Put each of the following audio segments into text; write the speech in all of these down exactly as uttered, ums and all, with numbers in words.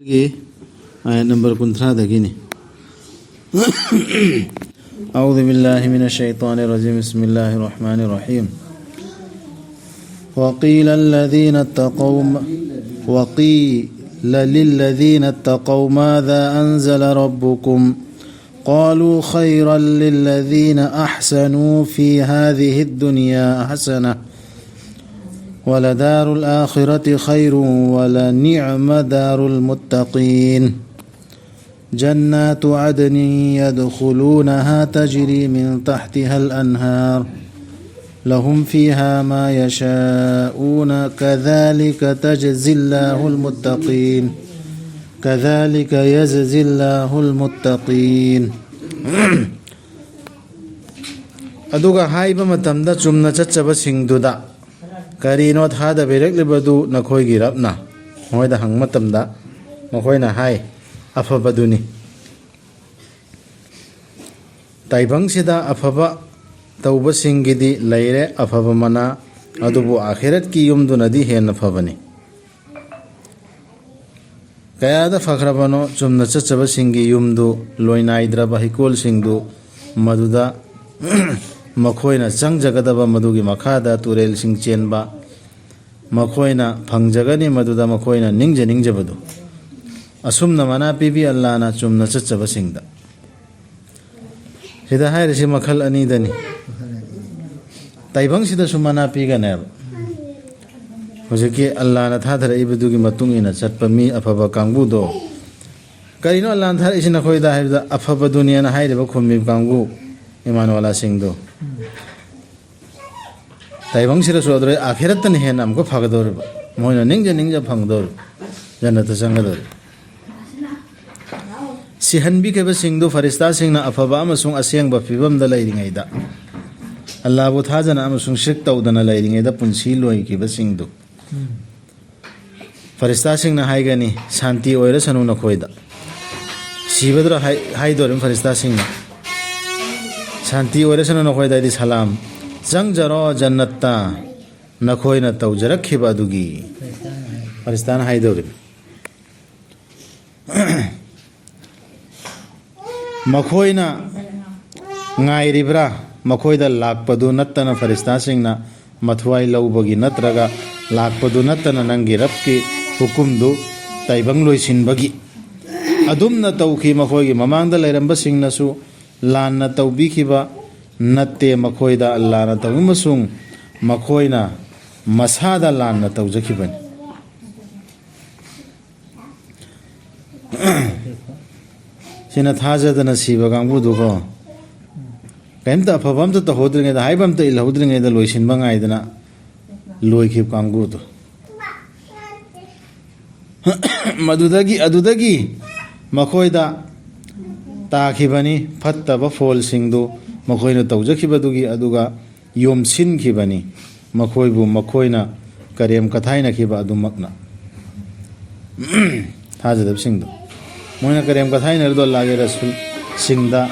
ꯒꯤ ꯑꯥꯌꯠ ꯅꯝꯕꯔ ꯀꯨꯟꯊ꯭ꯔꯥꯗꯒꯤꯅꯤ. أعوذ بالله من الشيطان الرجيم. بسم الله الرحمن الرحيم. وقيل الذين اتقوا م-، وقيل للذين اتقوا ماذا أنزل ربكم؟ قالوا خيرا للذين أحسنوا في هذه الدنيا أحسنة ولدار الآخرة خير ولنعم دار المتقين. جنات عدن يدخلونها تجري من تحتها الأنهار لهم فيها ما يشاءون كذلك تجزي الله المتقين. كذلك يجزي الله المتقين. ꯑꯗꯨꯒ ꯍꯥꯏꯕ ꯃꯇꯝꯗ ꯆꯨꯝꯅ ꯆꯠꯆꯕꯁꯤꯡꯗꯨꯗ, "ꯀꯔꯤꯅꯣ ꯊꯥꯗꯕꯤꯔꯛꯂꯤꯕꯗꯨ ꯅꯈꯣꯏꯒꯤ ꯔꯕꯅ?" ꯃꯈꯣꯏꯗ ꯍꯪꯕ ꯃꯇꯝꯗ ꯃꯈꯣꯏꯅ ꯍꯥꯏ, "ꯑꯐꯕꯗꯨꯅꯤ"꯫ ꯇꯥꯏꯕꯪꯁꯤꯗ ꯑꯐꯕ ꯇꯧꯕꯁꯤꯡꯒꯤꯗꯤ ꯂꯩꯔꯦ ꯑꯐꯕ ꯃꯅꯥ, ꯑꯗꯨꯕꯨ ꯑꯥꯈꯤꯔꯠꯀꯤ ꯌꯨꯝꯗꯨꯅꯗꯤ ꯍꯦꯟꯅ ꯐꯕꯅꯤ꯫ ꯀꯌꯥꯗ ꯐꯈ꯭ꯔꯕꯅꯣ ꯆꯨꯝꯅ ꯆꯠꯆꯕꯁꯤꯡꯒꯤ ꯌꯨꯝꯗꯨ, ꯂꯣꯏꯅꯥꯏꯗ꯭ꯔꯕ ꯍꯩꯀꯣꯜꯁꯤꯡꯗꯨ, ꯃꯗꯨꯗ ꯃꯈꯣꯏꯅ ꯆꯪꯖꯒꯗꯕ, ꯃꯗꯨꯒꯤ ꯃꯈꯥꯗ ꯇꯨꯔꯦꯜꯁꯤꯡ ꯆꯦꯟꯕ, ꯃꯈꯣꯏꯅ ꯐꯪꯖꯒꯅꯤ, ꯃꯗꯨꯗ ꯃꯈꯣꯏꯅ ꯅꯤꯡꯖ ꯅꯤꯡꯖꯕꯗꯨ꯫ ꯑꯁꯨꯝꯅ ꯃꯅꯥ ꯄꯤꯕꯤ ꯑꯜꯂꯥꯅ ꯆꯨꯝꯅ ꯆꯠꯆꯕꯁꯤꯡꯗ꯫ ꯁꯤꯗ ꯍꯥꯏꯔꯤꯁꯤ ꯃꯈꯜ ꯑꯅꯤꯗꯅꯤ꯫ ꯇꯥꯏꯕꯪꯁꯤꯗꯁꯨ ꯃꯅꯥ ꯄꯤꯒꯅꯦꯕ꯫ ꯍꯧꯖꯤꯛꯀꯤ ꯑꯜꯂꯥꯅ ꯊꯥꯊꯔꯛꯏꯕꯗꯨꯒꯤ ꯃꯇꯨꯡ ꯏꯟꯅ ꯆꯠꯄ ꯃꯤ ꯑꯐꯕ ꯀꯥꯡꯕꯨꯗꯣ, "ꯀꯔꯤꯅꯣ ꯑꯜꯂꯥꯅ ꯊꯥꯔꯛꯏꯁꯤ ꯅꯈꯣꯏꯗ?" ꯍꯥꯏꯕꯗ, "ꯑꯐꯕꯗꯨꯅꯦꯅ" ꯍꯥꯏꯔꯤꯕ ꯈꯨꯝꯃꯤꯕ ꯀꯥꯡꯕꯨ, ꯏꯃꯥꯟꯋꯥꯂꯥꯁꯤꯡꯗꯣ꯫ ꯇꯥꯏꯕꯪꯁꯤꯗꯁꯨ ꯑꯗꯨꯗꯩ ꯑꯥꯈꯤꯔꯠꯇꯅ ꯍꯦꯟꯅ ꯑꯃꯨꯛꯀ ꯐꯒꯗꯧꯔꯤꯕ, ꯃꯣꯏꯅ ꯅꯤꯡꯖ ꯅꯤꯡꯖ ꯐꯪꯒꯗꯧꯔꯤꯕ, ꯖꯟꯅꯠꯇ ꯆꯪꯒꯗꯧꯔꯤꯕ꯫ ꯁꯤꯍꯟꯕꯤꯈꯤꯕꯁꯤꯡꯗꯨ ꯐꯔꯤꯁꯇꯥꯁꯤꯡꯅ ꯑꯐꯕ ꯑꯃꯁꯨꯡ ꯑꯁꯦꯡꯕ ꯐꯤꯕꯝꯗ ꯂꯩꯔꯤꯉꯩꯗ, ꯑꯜꯂꯥꯕꯨ ꯊꯥꯖꯅ ꯑꯃꯁꯨꯡ ꯁꯤꯔꯛ ꯇꯧꯗꯅ ꯂꯩꯔꯤꯉꯩꯗ ꯄꯨꯟꯁꯤ ꯂꯣꯏꯈꯤꯕꯁꯤꯡꯗꯨ, ꯐꯔꯤꯁꯇꯥꯁꯤꯡꯅ ꯍꯥꯏꯒꯅꯤ, "ꯁꯥꯟꯇꯤ ꯑꯣꯏꯔꯁꯅꯨ ꯅꯈꯣꯏꯗ"꯫ ꯁꯤꯕꯗꯨꯗ ꯍꯥꯏ-, ꯍꯥꯏꯗꯣꯔꯤꯕ ꯐꯔꯤꯁꯇꯥꯁꯤꯡꯅ, "ꯁꯥꯟꯇꯤ ꯑꯣꯏꯔꯁꯅꯨ ꯅꯈꯣꯏꯗ", ꯍꯥꯏꯗꯤ ꯁꯂꯥꯝ, "ꯆꯪꯖꯔꯣ ꯖꯟꯅꯠꯇ ꯅꯈꯣꯏꯅ ꯇꯧꯖꯔꯛꯈꯤꯕ ꯑꯗꯨꯒꯤ"꯫ ꯐꯔꯤꯁꯇꯥꯅ ꯍꯥꯏꯗꯣꯔꯤꯕ꯫ ꯃꯈꯣꯏꯅ ꯉꯥꯏꯔꯤꯕ꯭ꯔꯥ? ꯃꯈꯣꯏꯗ ꯂꯥꯛꯄꯗꯨ ꯅꯠꯇꯅ ꯐꯔꯤꯁꯇꯥꯁꯤꯡꯅ ꯃꯊ꯭ꯋꯥꯏ ꯂꯧꯕꯒꯤ ꯅꯠꯇ꯭ꯔꯒ ꯂꯥꯛꯄꯗꯨ ꯅꯠꯇꯅ ꯅꯪꯒꯤ ꯔꯕꯀꯤ ꯍꯨꯀꯨꯝꯗꯨ ꯇꯥꯏꯕꯪ ꯂꯣꯏꯁꯤꯟꯕꯒꯤ꯫ ꯑꯗꯨꯝꯅ ꯇꯧꯈꯤ꯫ ꯃꯈꯣꯏꯒꯤ ꯃꯃꯥꯡꯗ ꯂꯩꯔꯝꯕꯁꯤꯡꯅꯁꯨ ꯂꯥꯟꯅ ꯇꯧꯕꯤꯈꯤꯕ ꯅꯠꯇꯦ꯫ ꯃꯈꯣꯏꯗ ꯂꯥꯟꯅ ꯇꯧꯕ ꯑꯃꯁꯨꯡ ꯃꯈꯣꯏꯅ ꯃꯁꯥꯗ ꯂꯥꯟꯅ ꯇꯧꯖꯈꯤꯕꯅꯤ꯫ ꯁꯤꯅ ꯊꯥꯖꯗꯅ ꯁꯤꯕ ꯀꯥꯡꯕꯨꯗꯨꯀꯣ, ꯀꯔꯤꯝꯇ ꯑꯐꯕ ꯑꯝꯇ ꯇꯧꯍꯧꯗ꯭ꯔꯤꯉꯩꯗ, ꯍꯥꯏꯕ ꯑꯝꯇ ꯏꯜꯍꯧꯗ꯭ꯔꯤꯉꯩꯗ ꯂꯣꯏꯁꯤꯟꯕ ꯉꯥꯏꯗꯅ ꯂꯣꯏꯈꯤꯕ ꯀꯥꯡꯕꯨꯗꯣ꯫ ꯃꯗꯨꯗꯒꯤ, ꯑꯗꯨꯗꯒꯤ ꯃꯈꯣꯏꯗ ꯇꯥꯈꯤꯕꯅꯤ ꯐꯠꯇꯕ ꯐꯣꯜꯁꯤꯡꯗꯨ ꯃꯈꯣꯏꯅ ꯇꯧꯖꯈꯤꯕꯗꯨꯒꯤ, ꯑꯗꯨꯒ ꯌꯣꯝꯁꯤꯟꯈꯤꯕꯅꯤ ꯃꯈꯣꯏꯕꯨ ꯃꯈꯣꯏꯅ ꯀꯔꯦꯝ ꯀꯊꯥꯏꯅꯈꯤꯕ ꯑꯗꯨꯃꯛꯅ꯫ ꯊꯥꯖꯗꯕꯁꯤꯡꯗꯣ ꯃꯣꯏꯅ ꯀꯔꯦꯝ ꯀꯊꯥꯏꯅꯔꯤꯗꯣ ꯑꯜꯂꯥꯍꯒꯤ ꯔꯁꯨꯜꯁꯤꯡꯗ,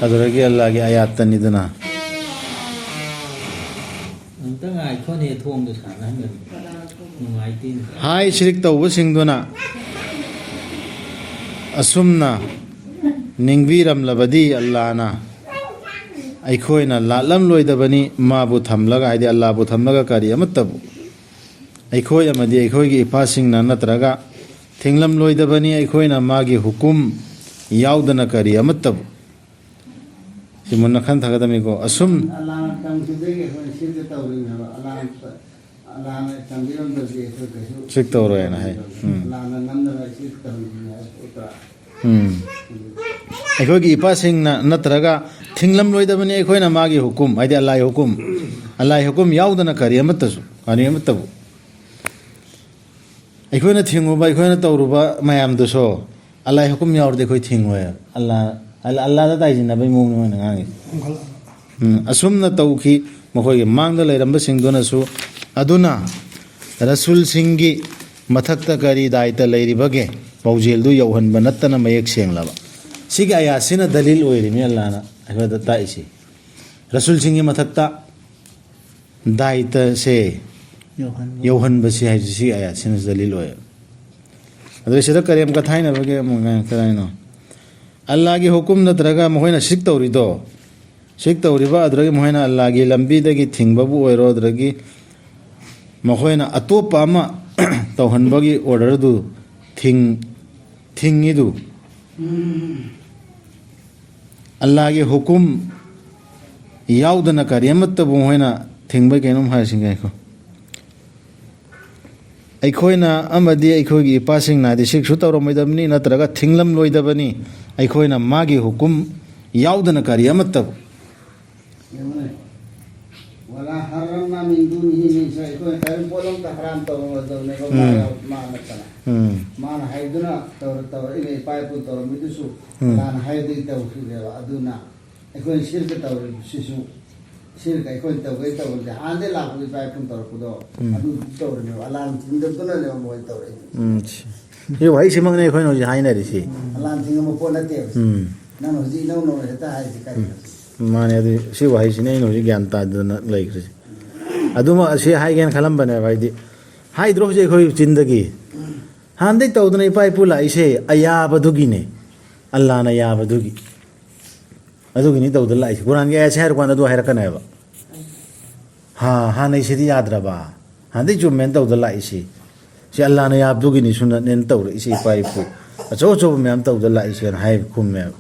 ꯑꯗꯨꯗꯒꯤ ꯑꯜꯂꯥꯍꯒꯤ ꯑꯥꯌꯥꯠꯇꯅꯤꯗꯅ꯫ ꯑꯝꯇ ꯉꯥꯏꯈꯣꯅꯦ, ꯊꯣꯡꯗꯣ ꯁꯥꯟꯅꯍꯟꯒꯅꯨ꯫ ꯅꯨꯡꯉꯥꯏꯇꯦꯅꯦ꯫ ꯍꯥꯏ ꯁꯤꯔꯤꯛ ꯇꯧꯕꯁꯤꯡꯗꯨꯅ ꯑꯁꯨꯝꯅ ꯅꯤꯡꯕꯤꯔꯝꯂꯕꯗꯤ ꯑꯜꯂꯥꯍꯅ ꯑꯩꯈꯣꯏꯅ ꯂꯥꯠꯂꯝꯂꯣꯏꯗꯕꯅꯤ ꯃꯥꯕꯨ ꯊꯝꯂꯒ, ꯍꯥꯏꯗꯤ ꯑꯜꯂꯥꯍꯕꯨ ꯊꯝꯂꯒ ꯀꯔꯤ ꯑꯃꯠꯇꯕꯨ꯫ ꯑꯩꯈꯣꯏ ꯑꯃꯗꯤ ꯑꯩꯈꯣꯏꯒꯤ ꯏꯄꯥꯁꯤꯡꯅ ꯅꯠꯇ꯭ꯔꯒ ꯊꯤꯡꯂꯝꯂꯣꯏꯗꯕꯅꯤ ꯑꯩꯈꯣꯏꯅ ꯃꯥꯒꯤ ꯍꯨꯀꯨꯝ ꯌꯥꯎꯗꯅ ꯀꯔꯤ ꯑꯃꯠꯇꯕꯨ꯫ ꯁꯤ ꯃꯨꯟꯅ ꯈꯟꯊꯒꯗꯕꯅꯤꯀꯣ꯫ ꯑꯁꯨꯝ ꯑꯂꯥꯟ ꯇꯝꯈꯤꯕꯗꯒꯤ ꯑꯩꯈꯣꯏꯅ ꯁꯤꯗ ꯇꯧꯔꯤꯅꯦꯕ꯫ ꯑꯂꯥꯟ, ꯑꯂꯥꯟꯅ ꯇꯝꯕꯤꯔꯝꯗ꯭ꯔꯗꯤ ꯑꯩꯈꯣꯏ ꯀꯩꯁꯨ ꯁꯤ ꯇꯧꯔꯣꯏꯅ ꯍꯥꯏ꯫ ꯎꯝ꯫ ꯑꯂꯥꯟꯅ ꯅꯝꯗꯅ ꯁꯤ ꯇꯧꯔꯤꯅꯦ ꯍꯥꯏꯕ ꯄꯣꯠꯇ꯫ ꯎꯝ꯫ ꯑꯩꯈꯣꯏꯒꯤ ꯏꯄꯥꯁꯤꯡꯅ ꯅꯠꯇ꯭ꯔꯒ ꯊꯤꯡꯂꯝꯂꯣꯏꯗꯕꯅꯤ ꯑꯩꯈꯣꯏꯅ ꯃꯥꯒꯤ ꯍꯨꯀꯨꯝ, ꯍꯥꯏꯗꯤ ꯑꯜꯂꯥꯍꯒꯤ ꯍꯨꯀꯨꯝ, ꯑꯜꯂꯥꯍꯒꯤ ꯍꯨꯀꯨꯝ ꯌꯥꯎꯗꯅ ꯀꯔꯤ ꯑꯃꯠꯇꯁꯨ, ꯀꯔꯤ ꯑꯃꯠꯇꯕꯨ꯫ ꯑꯩꯈꯣꯏꯅ ꯊꯤꯡꯉꯨꯕ, ꯑꯩꯈꯣꯏꯅ ꯇꯧꯔꯨꯕ ꯃꯌꯥꯝꯗꯨꯁꯨ ꯑꯜꯂꯥꯍꯒꯤ ꯍꯨꯀꯨꯝ ꯌꯥꯎꯔꯗꯤ ꯑꯩꯈꯣꯏ ꯊꯤꯡꯉꯣꯏ꯫ ꯑꯜꯂꯥꯍ, ꯑꯜꯂꯥꯍ, ꯑꯜꯂꯥꯍꯗ ꯇꯥꯏꯁꯤꯟꯅꯕꯒꯤ ꯃꯑꯣꯡꯅꯤ ꯃꯣꯏꯅ ꯉꯥꯡꯉꯤꯁꯦ꯫ ꯎꯝ, ꯑꯁꯨꯝꯅ ꯇꯧꯈꯤ ꯃꯈꯣꯏꯒꯤ ꯃꯥꯡꯗ ꯂꯩꯔꯝꯕꯁꯤꯡꯗꯨꯅꯁꯨ꯫ ꯑꯗꯨꯅ ꯔꯁꯨꯜꯁꯤꯡꯒꯤ ꯃꯊꯛꯇ ꯀꯔꯤ ꯗꯥꯏꯇ ꯂꯩꯔꯤꯕꯒꯦ? ꯄꯥꯎꯖꯦꯜꯗꯨ ꯌꯧꯍꯟꯕ ꯅꯠꯇꯅ ꯃꯌꯦꯛ ꯁꯦꯡꯂꯕ꯫ ꯁꯤꯒꯤ ꯑꯥꯌꯥꯠꯁꯤꯅ ꯗꯂꯤꯜ ꯑꯣꯏꯔꯤꯃꯤ ꯑꯜꯂꯥꯍꯅ ꯑꯩꯈꯣꯏꯗ ꯇꯥꯛꯏꯁꯤ꯫ ꯔꯁꯨꯜꯁꯤꯡꯒꯤ ꯃꯊꯛꯇ ꯗꯥꯏꯇꯁꯦ ꯌꯧꯍꯟꯕ꯫ ꯌꯧꯍꯟꯕꯁꯤ ꯍꯥꯏꯕꯁꯤ ꯁꯤ ꯑꯥꯌꯥꯠꯁꯤꯅ ꯗꯂꯤꯜ ꯑꯣꯏ꯫ ꯑꯗꯨ ꯁꯤꯗ ꯀꯔꯦꯝ ꯀꯊꯥꯏꯅꯕꯒꯤ ꯑꯃꯨꯛ ꯀꯗꯥꯏꯅꯣ? ꯑꯜꯂꯥꯒꯤ ꯍꯨꯀꯨꯝ ꯅꯠꯇ꯭ꯔꯒ ꯃꯈꯣꯏꯅ ꯁꯤꯔꯛ ꯇꯧꯔꯤꯗꯣ, ꯁꯤꯔꯛ ꯇꯧꯔꯤꯕ ꯑꯗꯨꯗꯒꯤ ꯃꯈꯣꯏꯅ ꯑꯜꯂꯥꯒꯤ ꯂꯝꯕꯤꯗꯒꯤ ꯊꯤꯡꯕꯕꯨ ꯑꯣꯏꯔꯣ, ꯑꯗꯨꯗꯒꯤ ꯃꯈꯣꯏꯅ ꯑꯇꯣꯞꯄ ꯑꯃ ꯇꯧꯍꯟꯕꯒꯤ ꯑꯣꯔꯗꯔꯗꯨ ꯊꯤꯡ-, ꯊꯤꯡꯉꯤꯗꯨ꯫ ꯑꯜꯂꯥꯒꯤ ꯍꯨꯀꯨꯝ ꯌꯥꯎꯗꯅ ꯀꯔꯤ ꯑꯃꯠꯇꯕꯨ ꯃꯈꯣꯏꯅ ꯊꯤꯡꯕ ꯀꯩꯅꯣꯝ ꯍꯥꯏꯔꯁꯤ ꯉꯥꯏꯈꯣ꯫ ꯑꯩꯈꯣꯏꯅ ꯑꯃꯗꯤ ꯑꯩꯈꯣꯏꯒꯤ ꯏꯄꯥꯁꯤꯡꯅꯗꯤ ꯁꯤꯛꯁꯨ ꯇꯧꯔꯝꯃꯣꯏꯗꯕꯅꯤ, ꯅꯠꯇ꯭ꯔꯒ ꯊꯤꯡꯂꯝꯂꯣꯏꯗꯕꯅꯤ꯫ ꯑꯩꯈꯣꯏꯅ ꯃꯥꯒꯤ ꯍꯨꯀꯨꯝ ꯌꯥꯎꯗꯅ ꯀꯔꯤ ꯑꯃꯠꯇꯕꯨ꯫ ꯌꯦꯡꯉꯨꯅꯦ꯫ "ꯋꯥꯂꯥ ꯍꯔꯝꯅꯥ ꯃꯤꯟ ꯗꯨꯅꯤꯍꯤ ꯃꯤꯟ ꯁꯩ", ꯑꯩꯈꯣꯏꯅ ꯀꯔꯤꯝ ꯄꯣꯠ ꯑꯃꯇ ꯍꯔꯥꯝ ꯇꯧꯔꯝꯃꯣꯏꯗꯕꯅꯦꯕ, ꯃꯥ ꯎꯝ꯫ ꯌꯥꯎ-, ꯃꯥ ꯅꯠꯇꯅ꯫ ꯎꯝ꯫ ꯃꯥꯅ ꯍꯥꯏꯗꯨꯅ ꯇꯧꯔ-, ꯇꯧꯔꯛꯏꯅꯦ, ꯏꯄꯥ ꯏꯄꯨ ꯇꯧꯔꯝꯃꯤꯗꯨꯁꯨ ꯎꯝ꯫ ꯑꯜꯂꯥꯅ ꯍꯥꯏꯕꯗꯒꯤ ꯇꯧꯈꯤꯕꯅꯦꯕ꯫ ꯑꯗꯨꯅ ꯑꯩꯈꯣꯏꯅ ꯁꯤꯔꯀ ꯇꯧꯔꯤꯕꯁꯤꯁꯨ, ꯁꯤꯔꯀ ꯑꯩꯈꯣꯏꯅ ꯇꯧꯒꯦ ꯇꯧꯕꯗꯤ ꯍꯥꯟꯅꯗꯩ ꯂꯥꯛꯄꯗ ꯏꯄꯥ ꯏꯄꯨꯅ ꯇꯧꯔꯛꯄꯗꯣ ꯎꯝ꯫ ꯑꯗꯨ ꯇꯧꯔꯤꯅꯦꯕ꯫ ꯑꯜꯂꯥꯅ ꯊꯤꯡꯗꯕꯗꯨꯅꯅꯦꯕ ꯃꯣꯏ ꯇꯧꯔꯛꯏꯅꯦ꯫ ꯎꯝ꯫ ꯁꯤ ꯋꯥꯍꯩꯁꯤꯃꯛꯅꯦ ꯑꯩꯈꯣꯏꯅ ꯍꯧꯖꯤꯛ ꯍꯥꯏꯅꯔꯤꯁꯤ꯫ ꯑꯜꯂꯥꯅ ꯊꯤꯡꯉꯝꯕ ꯄꯣꯠ ꯅꯠꯇꯦꯕ꯫ ꯎꯝ꯫ ꯅꯪ ꯍꯧꯖꯤꯛ ꯏꯅꯧ ꯅꯧꯅ ꯍꯦꯛꯇ ꯍꯥꯏꯔꯤꯁꯤ ꯀꯔꯤꯅꯣ? ꯎꯝ꯫ ꯃꯥꯅꯦ, ꯑꯗꯨ ꯁꯤ ꯋꯥꯍꯩꯁꯤꯅꯦ ꯑꯩꯅ ꯍꯧꯖꯤꯛ ꯒ꯭ꯌꯥꯟ ꯇꯥꯗꯅ ꯂꯩꯈ꯭ꯔꯤꯁꯦ꯫ ꯑꯗꯨꯃꯛ ꯑꯁꯤ ꯍꯥꯏꯒꯦꯅ ꯈꯜꯂꯝꯕꯅꯦꯕ, ꯍꯥꯏꯗꯤ ꯍꯥꯏꯗ꯭ꯔꯣ ꯍꯧꯖꯤꯛ ꯑꯩꯈꯣꯏ ꯆꯤꯟꯗꯒꯤ? ꯍꯥꯟꯅꯗꯩ ꯇꯧꯗꯅ ꯏꯄꯥ ꯏꯄꯨ ꯂꯥꯛꯏꯁꯦ ꯑꯌꯥꯕꯗꯨꯒꯤꯅꯦ, ꯑꯜꯂꯥꯅ ꯌꯥꯕꯗꯨꯒꯤ꯫ ꯑꯗꯨꯒꯤꯅꯤ ꯇꯧꯗ ꯂꯥꯛꯏꯁꯦ꯫ ꯀꯨꯔꯥꯟꯒꯤ ꯑꯥꯌꯠꯁꯦ ꯍꯥꯏꯔ ꯀꯥꯟꯗ ꯑꯗꯨ ꯍꯥꯏꯔꯛꯀꯅꯦꯕ꯫ ꯍꯥ, ꯍꯥꯟꯅꯩꯁꯤꯗꯤ ꯌꯥꯗ꯭ꯔꯕ? ꯍꯥꯟꯅꯗꯩ ꯆꯨꯝꯃꯦꯅ ꯇꯧꯗ ꯂꯥꯛꯏꯁꯤ꯫ ꯁꯤ ꯑꯜꯂꯥꯅ ꯌꯥꯕꯗꯨꯒꯤꯅꯤ ꯁꯨꯟꯅꯠꯅꯦꯅ ꯇꯧꯔꯛꯏꯁꯤ, ꯏꯄꯥ ꯏꯄꯨ ꯑꯆꯧ ꯑꯆꯧꯕ ꯃꯌꯥꯝ ꯇꯧꯗ ꯂꯥꯛꯏꯁꯦꯅ ꯍꯥꯏ ꯈꯨꯝꯃꯦꯕ꯫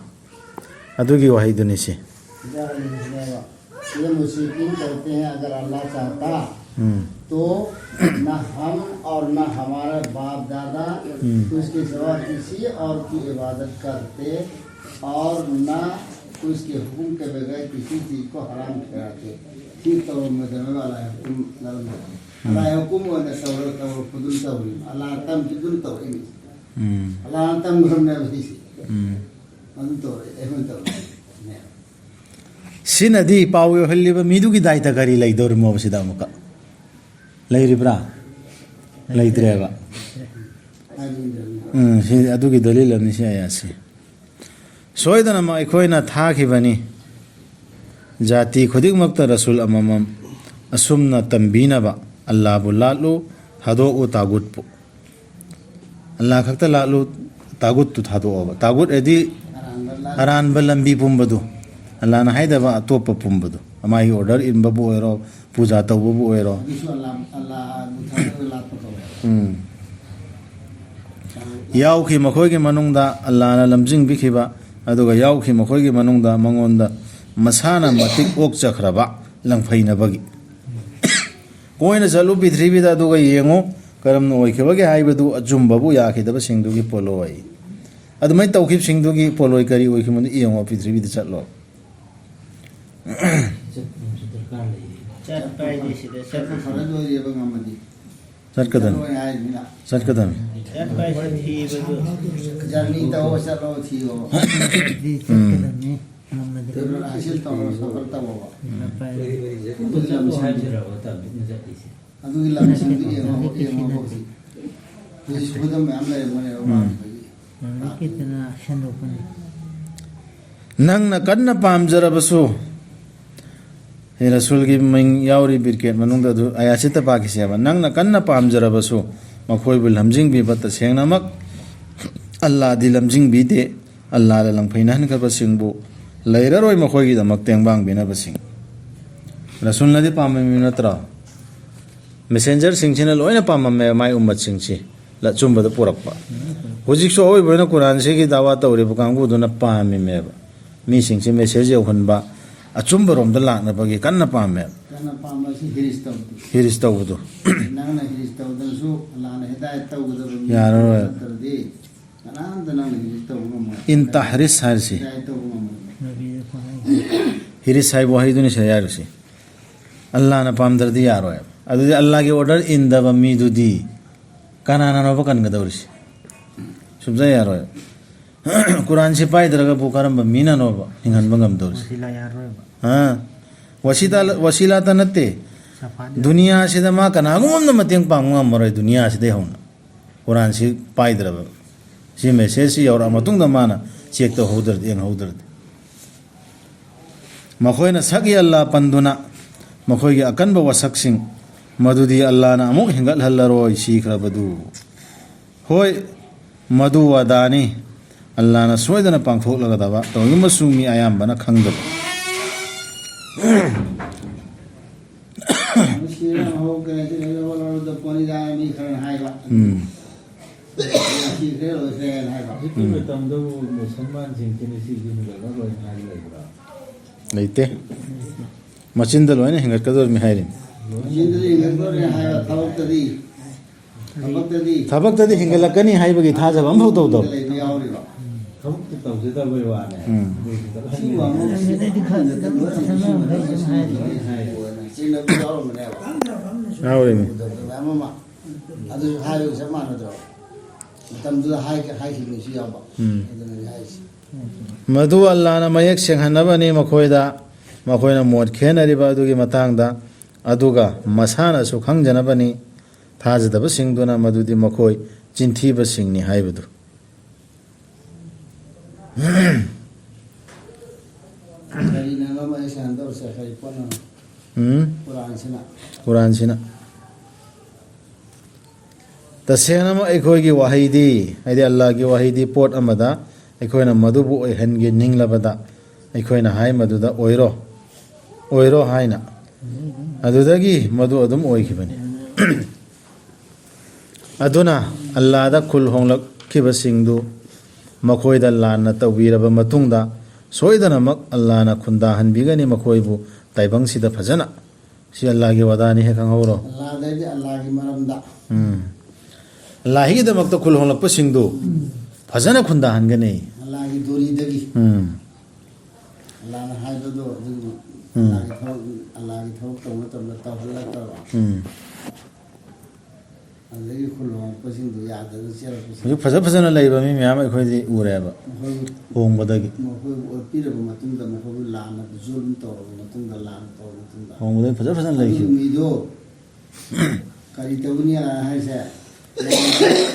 ꯑꯗꯨꯒꯤ ꯋꯥꯍꯩꯗꯨꯅꯤ ꯁꯤ꯫ ये मुशरिकीन कहते हैं, अगर अल्लाह चाहता ꯎꯝ꯫ तो न हम और न हमारा बाप दादा हम्म। उसके सिवा किसी और की इबादत करते और न उसके हुक्म के बगैर किसी चीज को हराम ठहराते। ꯁꯤ ꯇꯧꯔꯝꯃꯣꯏꯗꯕꯅꯦꯕ ꯑꯜꯂꯥꯍ ꯍꯨꯀꯨꯝ ꯂꯧꯔꯝꯃꯦ꯫ ꯎꯝ꯫ ꯑꯜꯂꯥꯍ ꯍꯨꯀꯨꯝ ꯑꯣꯏꯅ ꯇꯧꯔ-, ꯇꯧꯔꯛꯄꯗꯨꯅ ꯇꯧꯔꯤꯅꯤ꯫ ꯑꯜꯂꯥꯍ ꯇꯝꯈꯤꯕꯗꯨꯅ ꯇꯧꯔꯛꯏꯅꯤ꯫ ꯎꯝ꯫ ꯑꯜꯂꯥꯍꯅ ꯇꯝꯈ꯭ꯔꯕꯅꯦꯕ ꯁꯤꯁꯦ꯫ ꯎꯝ꯫ ꯑꯗꯨ ꯇꯧꯔꯛꯑꯦ, ꯑꯩꯈꯣꯏꯅ ꯇꯧꯔꯛꯏꯅꯦ꯫ ꯁꯤꯅꯗꯤ ꯄꯥꯎ ꯌꯧꯍꯜꯂꯤꯕ ꯃꯤꯗꯨꯒꯤ ꯗꯥꯏꯇ ꯀꯔꯤ ꯂꯩꯗꯧꯔꯤꯃꯣꯕ ꯁꯤꯗ ꯑꯃꯨꯛꯀ? ꯂꯩꯔꯤꯕ꯭ꯔꯥ? ꯂꯩꯇ꯭ꯔꯦꯕ꯫ ꯎꯝ, ꯁꯤ ꯑꯗꯨꯒꯤ ꯗꯂꯤꯜ ꯑꯃꯅꯤ ꯁꯤ ꯑꯌꯥꯠꯁꯤ꯫ ꯁꯣꯏꯗꯅꯃꯛ ꯑꯩꯈꯣꯏꯅ ꯊꯥꯈꯤꯕꯅꯤ ꯖꯥꯇꯤ ꯈꯨꯗꯤꯡꯃꯛꯇ ꯔꯁꯨꯜ ꯑꯃꯃꯝ, ꯑꯁꯨꯝꯅ ꯇꯝꯕꯤꯅꯕ, ꯑꯜꯂꯥꯕꯨ ꯂꯥꯠꯂꯨ, ꯊꯥꯗꯣꯛꯎ ꯇꯥꯒꯨꯠꯄꯨ꯫ ꯑꯜꯂꯥ ꯈꯛꯇ ꯂꯥꯠꯂꯨ, ꯇꯥꯒꯨꯠꯇꯨ ꯊꯥꯗꯣꯛꯑꯣꯕ꯫ ꯇꯥꯒꯨꯠ ꯍꯥꯏꯗꯤ ꯑꯔꯥꯟꯕ ꯂꯝꯕꯤ ꯄꯨꯝꯕꯗꯨ, ꯑꯜꯂꯥꯅ ꯍꯥꯏꯗꯕ ꯑꯇꯣꯞꯄ ꯄꯨꯝꯕꯗꯨ, ꯃꯥꯒꯤ ꯑꯣꯔꯗꯔ ꯏꯟꯕꯕꯨ ꯑꯣꯏꯔꯣ, ꯄꯨꯖꯥ ꯇꯧꯕꯕꯨ ꯑꯣꯏꯔꯣ꯫ ꯑꯗꯨꯁꯨ ꯑꯜꯂꯥ, ꯑꯜꯂꯥꯕꯨ ꯊꯥꯖꯔꯒ ꯂꯥꯠꯄ ꯀꯧꯋꯦ꯫ ꯎꯝ꯫ ꯌꯥꯎꯈꯤ ꯃꯈꯣꯏꯒꯤ ꯃꯅꯨꯡꯗ ꯑꯜꯂꯥꯅ ꯂꯝꯖꯤꯡꯕꯤꯈꯤꯕ, ꯑꯗꯨꯒ ꯌꯥꯎꯈꯤ ꯃꯈꯣꯏꯒꯤ ꯃꯅꯨꯡꯗ ꯃꯉꯣꯟꯗ ꯃꯁꯥꯅ ꯃꯇꯤꯛ ꯑꯣꯛꯆꯈ꯭ꯔꯕ ꯂꯪꯐꯩꯅꯕꯒꯤ꯫ ꯀꯣꯏꯅ ꯆꯠꯂꯨ ꯄ꯭ꯔꯤꯊꯤꯕꯤꯗ, ꯑꯗꯨꯒ ꯌꯦꯡꯉꯨ ꯀꯔꯝꯅ ꯑꯣꯏꯈꯤꯕꯒꯦ ꯍꯥꯏꯕꯗꯨ, ꯑꯆꯨꯝꯕꯕꯨ ꯌꯥꯈꯤꯗꯕꯁꯤꯡꯗꯨꯒꯤ ꯄꯣꯠꯂꯣꯏ꯫ ꯑꯗꯨꯃꯥꯏꯅ ꯇꯧꯈꯤꯕꯁꯤꯡꯗꯨꯒꯤ ꯄꯣꯠꯂꯣꯏ ꯀꯔꯤ ꯑꯣꯏꯈꯤꯕꯅꯣ ꯌꯦꯡꯉꯣ, ꯄ꯭ꯔꯤꯊꯤꯕꯤꯗ ꯆꯠꯂꯣ꯫ ꯆꯠꯄ ꯍꯥꯏꯗꯤ ꯁꯤꯗ ꯆꯠꯄ ꯐꯔ ꯂꯣꯏꯔꯦꯕ ꯉꯝꯃꯗꯤ꯫ ꯆꯠꯀꯗꯝꯅꯤ꯫ ꯆꯠꯂꯣꯏ ꯍꯥꯏꯔꯤꯅꯤꯅ꯫ ꯆꯠꯀꯗꯝꯅꯤ꯫ ꯆꯠꯄ ꯍꯥꯏꯁꯤ ꯊꯤꯕꯗꯨ꯫ ꯖꯔꯅꯤ ꯇꯧꯑꯣ, ꯆꯠꯂꯣ, ꯊꯤꯑꯣ꯫ ꯎꯝ꯫ ꯆꯠꯀꯗꯝꯅꯤ꯫ ꯉꯝꯃꯗꯤ ꯇꯦꯕꯜ ꯍꯥꯏꯁꯤꯜ ꯇꯧꯔꯣ, ꯁꯐꯔ ꯇꯧꯑꯣꯕ꯫ ꯂꯨꯄꯥ ꯑꯗꯨꯒꯤ ꯂꯝꯁꯤꯡꯗꯨ ꯌꯦꯡꯉꯣ, ꯌꯦꯡꯉꯣ ꯍꯧꯖꯤꯛ꯫ ꯍꯧꯖꯤꯛ ꯁꯨꯒꯗꯕ ꯃꯌꯥꯝ ꯂꯩꯔꯝꯒꯅꯦꯕ ꯎꯝ꯫ ꯃꯥꯡꯈꯤꯕꯒꯤ꯫ ꯃꯃꯤꯠꯀꯤꯗꯨꯅ ꯁꯦꯝꯗꯣꯛꯄꯅꯤ꯫ ꯅꯪꯅ ꯀꯟꯅ ꯄꯥꯝꯖꯔꯕꯁꯨ, ꯍꯦ ꯔꯁꯨꯜꯒꯤ ꯃꯤꯡ ꯌꯥꯎꯔꯤ ꯕꯤꯔꯀꯦꯠ ꯃꯅꯨꯡꯗ, ꯑꯗꯨ ꯑꯌꯥꯁꯤꯠꯇ ꯄꯥꯈꯤꯁꯦꯕ꯫ ꯅꯪꯅ ꯀꯟꯅ ꯄꯥꯝꯖꯔꯕꯁꯨ ꯃꯈꯣꯏꯕꯨ ꯂꯝꯖꯤꯡꯕꯤꯕ ꯇꯁꯦꯡꯅꯃꯛ ꯑꯜꯂꯥꯗꯤ ꯂꯝꯖꯤꯡꯕꯤꯗꯦ꯫ ꯑꯜꯂꯥꯗ ꯂꯪꯐꯩꯅꯍꯟꯈ꯭ꯔꯕꯁꯤꯡꯕꯨ ꯂꯩꯔꯔꯣꯏ ꯃꯈꯣꯏꯒꯤꯗꯃꯛ ꯇꯦꯡꯕꯥꯡꯕꯤꯅꯕꯁꯤꯡ꯫ ꯔꯁꯨꯜꯅꯗꯤ ꯄꯥꯝꯃꯝꯃꯤ ꯅꯠꯇ꯭ꯔꯣ? ꯃꯦꯁꯦꯟꯖꯔꯁꯤꯡꯁꯤꯅ ꯂꯣꯏꯅ ꯄꯥꯝꯃꯝꯃꯦꯕ ꯃꯥꯏ ꯎꯝꯃꯠꯁꯤꯡꯁꯤ꯫ ꯑꯆꯨꯝꯕꯗ ꯄꯨꯔꯛꯄ꯫ ꯍꯧꯖꯤꯛꯁꯨ ꯑꯑꯣꯏꯕ ꯑꯣꯏꯅ ꯀꯨꯔꯥꯟꯁꯤꯒꯤ ꯗꯥꯋꯥ ꯇꯧꯔꯤꯕ ꯀꯥꯡꯕꯨꯗꯨꯅ ꯄꯥꯝꯃꯤꯃꯦꯕ꯫ ꯃꯤꯁꯤꯡꯁꯤ ꯃꯦꯁꯦꯖ ꯌꯧꯍꯟꯕ, ꯑꯆꯨꯝꯕ ꯔꯣꯝꯗ ꯂꯥꯛꯅꯕꯒꯤ ꯀꯟꯅ ꯄꯥꯝꯃꯦꯕ꯫ ꯀꯟꯅ ꯄꯥꯝꯕꯁꯤ ꯍꯤꯔꯤꯁ ꯇꯧꯗꯦ꯫ ꯍꯤꯔꯤꯁ ꯇꯧꯕꯗꯣ꯫ ꯅꯪꯅ ꯍꯤꯔꯤꯁ ꯇꯧꯗ꯭ꯔꯁꯨ ꯑꯜꯂꯥꯅ ꯍꯤꯗꯥꯌꯠ ꯇꯧꯒꯗꯕ ꯃꯤ ꯌꯥꯔꯔꯣꯏ꯫ ꯅꯠꯇ꯭ꯔꯗꯤ ꯀꯅꯥꯝꯇ ꯅꯪꯅ ꯍꯤꯔꯤꯁ ꯇꯧꯕ ꯉꯝꯃꯣꯏ꯫ ꯏꯟ ꯇꯍꯔꯤꯁ ꯍꯥꯏꯔꯤꯁꯤ꯫ ꯍꯤꯗꯥꯌꯠ ꯇꯧꯕ ꯉꯝꯃꯣꯏ꯫ ꯍꯤꯔꯤꯁ ꯍꯥꯏꯕ ꯋꯥꯍꯩꯗꯨꯅꯤ ꯁꯤꯗ ꯌꯥꯔꯤꯁꯤ꯫ ꯑꯜꯂꯥꯅ ꯄꯥꯝꯗ꯭ꯔꯗꯤ ꯌꯥꯔꯣꯏꯕ꯫ ꯑꯗꯨꯗꯤ ꯑꯜꯂꯥꯒꯤ ꯑꯣꯔꯗꯔ ꯏꯟꯗꯕ ꯃꯤꯗꯨꯗꯤ ꯀꯅꯥꯅꯅꯣꯕ ꯀꯟꯒꯗꯧꯔꯤꯁꯤ? ꯁꯨꯡꯌꯥ ꯌꯥꯔꯣꯏ꯫ ꯀꯨꯔꯥꯟꯁꯤ ꯄꯥꯏꯗ꯭ꯔꯒꯕꯨ ꯀꯔꯝꯕ ꯃꯤꯅꯅꯣꯕ ꯍꯤꯡꯍꯟꯕ ꯉꯝꯗꯧꯔꯤꯁꯤ? ꯋꯁꯤꯂꯥ ꯌꯥꯔꯣꯏꯕ꯫ ꯑꯥ? ꯋꯁꯤꯂꯥ, ꯋꯁꯤꯂꯥ ꯅꯠꯇꯦ꯫ ꯁꯐꯥꯗꯤ ꯗꯨꯅꯤꯌꯥꯁꯤꯗ ꯃꯥ ꯀꯅꯥꯒꯨꯝꯕ ꯑꯃꯅ ꯃꯇꯦꯡ ꯄꯥꯡꯕ ꯉꯝꯃꯔꯣꯏ, ꯗꯨꯅꯤꯌꯥꯁꯤꯗꯩ ꯍꯧꯅ꯫ ꯀꯨꯔꯥꯟꯁꯤ ꯄꯥꯏꯗ꯭ꯔꯕ꯫ ꯁꯤ ꯃꯦꯁꯦꯖꯁꯤ ꯌꯧꯔꯛꯑ ꯃꯇꯨꯡꯗ ꯃꯥꯅ ꯆꯦꯛ ꯇꯧꯍꯧꯗ꯭ꯔꯗꯤ, ꯌꯦꯡꯍꯧꯗ꯭ꯔꯗꯤ꯫ ꯃꯈꯣꯏꯅ ꯁꯛꯏ ꯑꯜꯂꯥ ꯄꯟꯗꯨꯅ ꯃꯈꯣꯏꯒꯤ ꯑꯀꯟꯕ ꯋꯥꯁꯛꯁꯤꯡ, ꯃꯗꯨꯗꯤ ꯑꯜꯂꯥꯅ ꯑꯃꯨꯛ ꯍꯦꯟꯒꯠꯍꯜꯂꯔꯣꯏ ꯁꯤꯈ꯭ꯔꯕꯗꯨ꯫ ꯍꯣꯏ, ꯃꯗꯨ ꯋꯥꯗꯥꯅꯤ꯫ ꯑꯜꯂꯥꯅ ꯁꯣꯏꯗꯅ ꯄꯥꯡꯊꯣꯛꯂꯒꯗꯕ, ꯇꯧꯔꯤꯕ ꯃꯁꯨꯡ ꯃꯤ ꯑꯌꯥꯝꯕꯅ ꯈꯪꯗꯕ꯫ ꯃꯁꯤ ꯍꯧꯈ꯭ꯔꯦ, ꯁꯤ ꯂꯣꯏꯅ ꯋꯥꯔꯧꯗ ꯄꯣꯠꯅꯤꯗ, ꯃꯤ ꯈꯔꯅ ꯍꯥꯏꯕ꯫ ꯎꯝ꯫ ꯁꯤ ꯈꯔ ꯂꯣꯏꯈ꯭ꯔꯦꯅ ꯍꯥꯏꯕ꯫ ꯍꯧꯖꯤꯛꯀꯤ ꯎꯝ꯫ ꯃꯇꯝꯗꯕꯨ ꯃꯨꯁꯜꯃꯥꯟꯁꯤꯡꯁꯤꯅ ꯁꯤꯁꯤ ꯍꯦꯟꯒꯠꯂꯔꯣꯏꯅ ꯍꯥꯏꯕ ꯂꯩꯕ꯭ꯔꯥ? ꯂꯩꯇꯦ꯫ ꯃꯆꯤꯟꯗ ꯂꯣꯏꯅ ꯍꯦꯟꯒꯠꯀꯗꯧꯔꯤꯕꯅꯤ ꯍꯥꯏꯔꯤꯅꯤ꯫ ꯃꯆꯤꯟꯗꯗꯤ ꯍꯦꯟꯒꯠꯀꯗꯧꯔꯤꯅꯤ ꯍꯥꯏꯕ, ꯊꯕꯛꯇꯗꯤ, ꯊꯕꯛꯇꯗꯤ ꯊꯕꯛꯇꯗꯤ ꯍꯦꯟꯒꯠꯂꯛꯀꯅꯤ ꯍꯥꯏꯕꯒꯤ ꯊꯥꯖꯕ ꯑꯃꯐꯥꯎ ꯇꯧꯗꯕ꯫ ꯂꯩꯕ ꯌꯥꯎꯔꯤꯕ꯫ ꯊꯕꯛꯇꯤ ꯇꯧꯖꯗꯕꯩ ꯋꯥꯅꯦ꯫ ꯎꯝ꯫ ꯁꯤꯕꯨ ꯑꯃꯨꯛ ꯁꯤ ꯍꯥꯏ꯫ ꯆꯤꯡꯅꯕ ꯌꯥꯎꯔꯝꯒꯅꯦꯕ꯫ ꯌꯥꯎꯔꯤꯅꯤ꯫ ꯎꯗꯕꯗ ꯃꯌꯥꯝ ꯑꯃ꯫ ꯑꯗꯨꯁꯨ ꯍꯥꯏꯕꯒ ꯆꯞ ꯃꯥꯟꯅꯗ꯭ꯔꯣ? ꯃꯇꯝꯗꯨꯗ ꯍꯥꯏ-, ꯍꯥꯏꯈꯤꯕꯅꯤꯁꯨ ꯌꯥꯎꯕ꯫ ꯎꯝ꯫ ꯑꯗꯨꯅꯅꯤ ꯍꯥꯏꯁꯦ꯫ ꯃꯗꯨ ꯑꯜꯂꯥꯅ ꯃꯌꯦꯛ ꯁꯦꯡꯍꯟꯅꯕꯅꯤ ꯃꯈꯣꯏꯗ, ꯃꯈꯣꯏꯅ ꯃꯣꯠ ꯈꯦꯅꯔꯤꯕ ꯑꯗꯨꯒꯤ ꯃꯇꯥꯡꯗ, ꯑꯗꯨꯒ ꯃꯁꯥꯅꯁꯨ ꯈꯪꯖꯅꯕꯅꯤ꯫ ꯊꯥꯖꯗꯕꯁꯤꯡꯗꯨꯅ ꯃꯗꯨꯗꯤ ꯃꯈꯣꯏ ꯆꯤꯟꯊꯤꯕꯁꯤꯡꯅꯤ ꯍꯥꯏꯕꯗꯨ꯫ ꯀꯔꯤꯅ ꯃꯌꯦꯛ ꯁꯦꯡꯍꯟꯗꯧꯔꯤꯁꯦ? ꯀꯔꯤ ꯄꯣꯠꯅꯣ? ꯎꯝ? ꯀꯨꯔꯥꯟꯁꯤꯅ꯫ ꯀꯨꯔꯥꯟꯁꯤꯅ꯫ ꯇꯁꯦꯡꯅꯃꯛ ꯑꯩꯈꯣꯏꯒꯤ ꯋꯥꯍꯩꯗꯤ, ꯍꯥꯏꯗꯤ ꯑꯜꯂꯥꯍꯒꯤ ꯋꯥꯍꯩꯗꯤ ꯄꯣꯠ ꯑꯃꯗ ꯑꯩꯈꯣꯏꯅ ꯃꯗꯨꯕꯨ ꯑꯣꯏꯍꯟꯒꯦ ꯅꯤꯡꯂꯕꯗ ꯑꯩꯈꯣꯏꯅ ꯍꯥꯏ ꯃꯗꯨꯗ ꯑꯣꯏꯔꯣ, ꯑꯣꯏꯔꯣ ꯍꯥꯏꯅ꯫ ꯑꯗꯨꯗꯒꯤ ꯃꯗꯨ ꯑꯗꯨꯝ ꯑꯣꯏꯈꯤꯕꯅꯤ꯫ ꯑꯗꯨꯅ ꯑꯜꯂꯥꯗ ꯈꯨꯜ ꯍꯣꯡꯂꯛꯈꯤꯕꯁꯤꯡꯗꯨ ꯃꯈꯣꯏꯗ ꯂꯥꯟꯅ ꯇꯧꯕꯤꯔꯕ ꯃꯇꯨꯡꯗ ꯁꯣꯏꯗꯅꯃꯛ ꯑꯜꯂꯥꯅ ꯈꯨꯟꯗꯥꯍꯟꯕꯤꯒꯅꯤ ꯃꯈꯣꯏꯕꯨ ꯇꯥꯏꯕꯪꯁꯤꯗ ꯐꯖꯅ꯫ ꯁꯤ ꯑꯜꯂꯥꯒꯤ ꯋꯥꯗꯥꯅꯤ ꯍꯦꯛ ꯈꯪꯍꯧꯔꯣ꯫ ꯑꯜꯂꯥꯗꯩꯗꯤ ꯑꯜꯂꯥꯒꯤ ꯃꯔꯝꯗ꯫ ꯎꯝ꯫ ꯑꯜꯂꯥꯍꯤꯒꯤꯗꯃꯛꯇ ꯈꯨꯜ ꯍꯣꯡꯂꯛꯄꯁꯤꯡꯗꯨ ꯎꯝ꯫ ꯐꯖꯅ ꯈꯨꯟꯗꯥꯍꯟꯒꯅꯤ꯫ ꯑꯜꯂꯥꯒꯤ ꯗꯣꯔꯤꯗꯒꯤ꯫ ꯎꯝ꯫ ꯑꯜꯂꯥꯅ ꯍꯥꯏꯕꯗꯣ ꯑꯗꯨꯒꯤ ꯎꯝ꯫ ꯑꯜꯂꯥꯒꯤ ꯊꯕꯛ, ꯑꯜꯂꯥꯒꯤ ꯊꯕꯛ ꯇꯧꯕ ꯃꯇꯝꯗ ꯇꯧꯍꯜꯂꯛꯇꯕ꯫ ꯎꯝ꯫ ꯑꯗꯨꯗꯒꯤ ꯈꯨꯜ ꯍꯣꯡꯂꯛꯄꯁꯤꯡꯗꯨ ꯌꯥꯗꯗꯅ ꯆꯦꯜꯂꯛꯄꯁꯤꯡ꯫ ꯍꯧꯖꯤꯛ ꯐꯖ ꯐꯖꯅ ꯂꯩꯕ ꯃꯤ ꯃꯌꯥꯝ ꯑꯩꯈꯣꯏꯗꯤ ꯎꯔꯦꯕ꯫ ꯃꯈꯣꯏꯕꯨ ꯍꯣꯡꯕꯗꯒꯤ꯫ ꯃꯈꯣꯏꯕꯨ ꯑꯣꯠꯄꯤꯔꯕ ꯃꯇꯨꯡꯗ, ꯃꯈꯣꯏꯕꯨ ꯂꯥꯟꯅ ꯖꯨꯜꯝ ꯇꯧꯔꯕ ꯃꯇꯨꯡꯗ, ꯂꯥꯟ ꯇꯧꯔꯕ ꯃꯇꯨꯡꯗ꯫ ꯍꯣꯡꯕꯗꯒꯤ ꯐꯖ ꯐꯖꯅ ꯑꯗꯨꯒꯤ ꯂꯩꯈꯤꯕ꯫ ꯃꯤꯗꯣ ꯀꯔꯤ ꯇꯧꯒꯅꯤ ꯍꯥꯏꯁꯦ?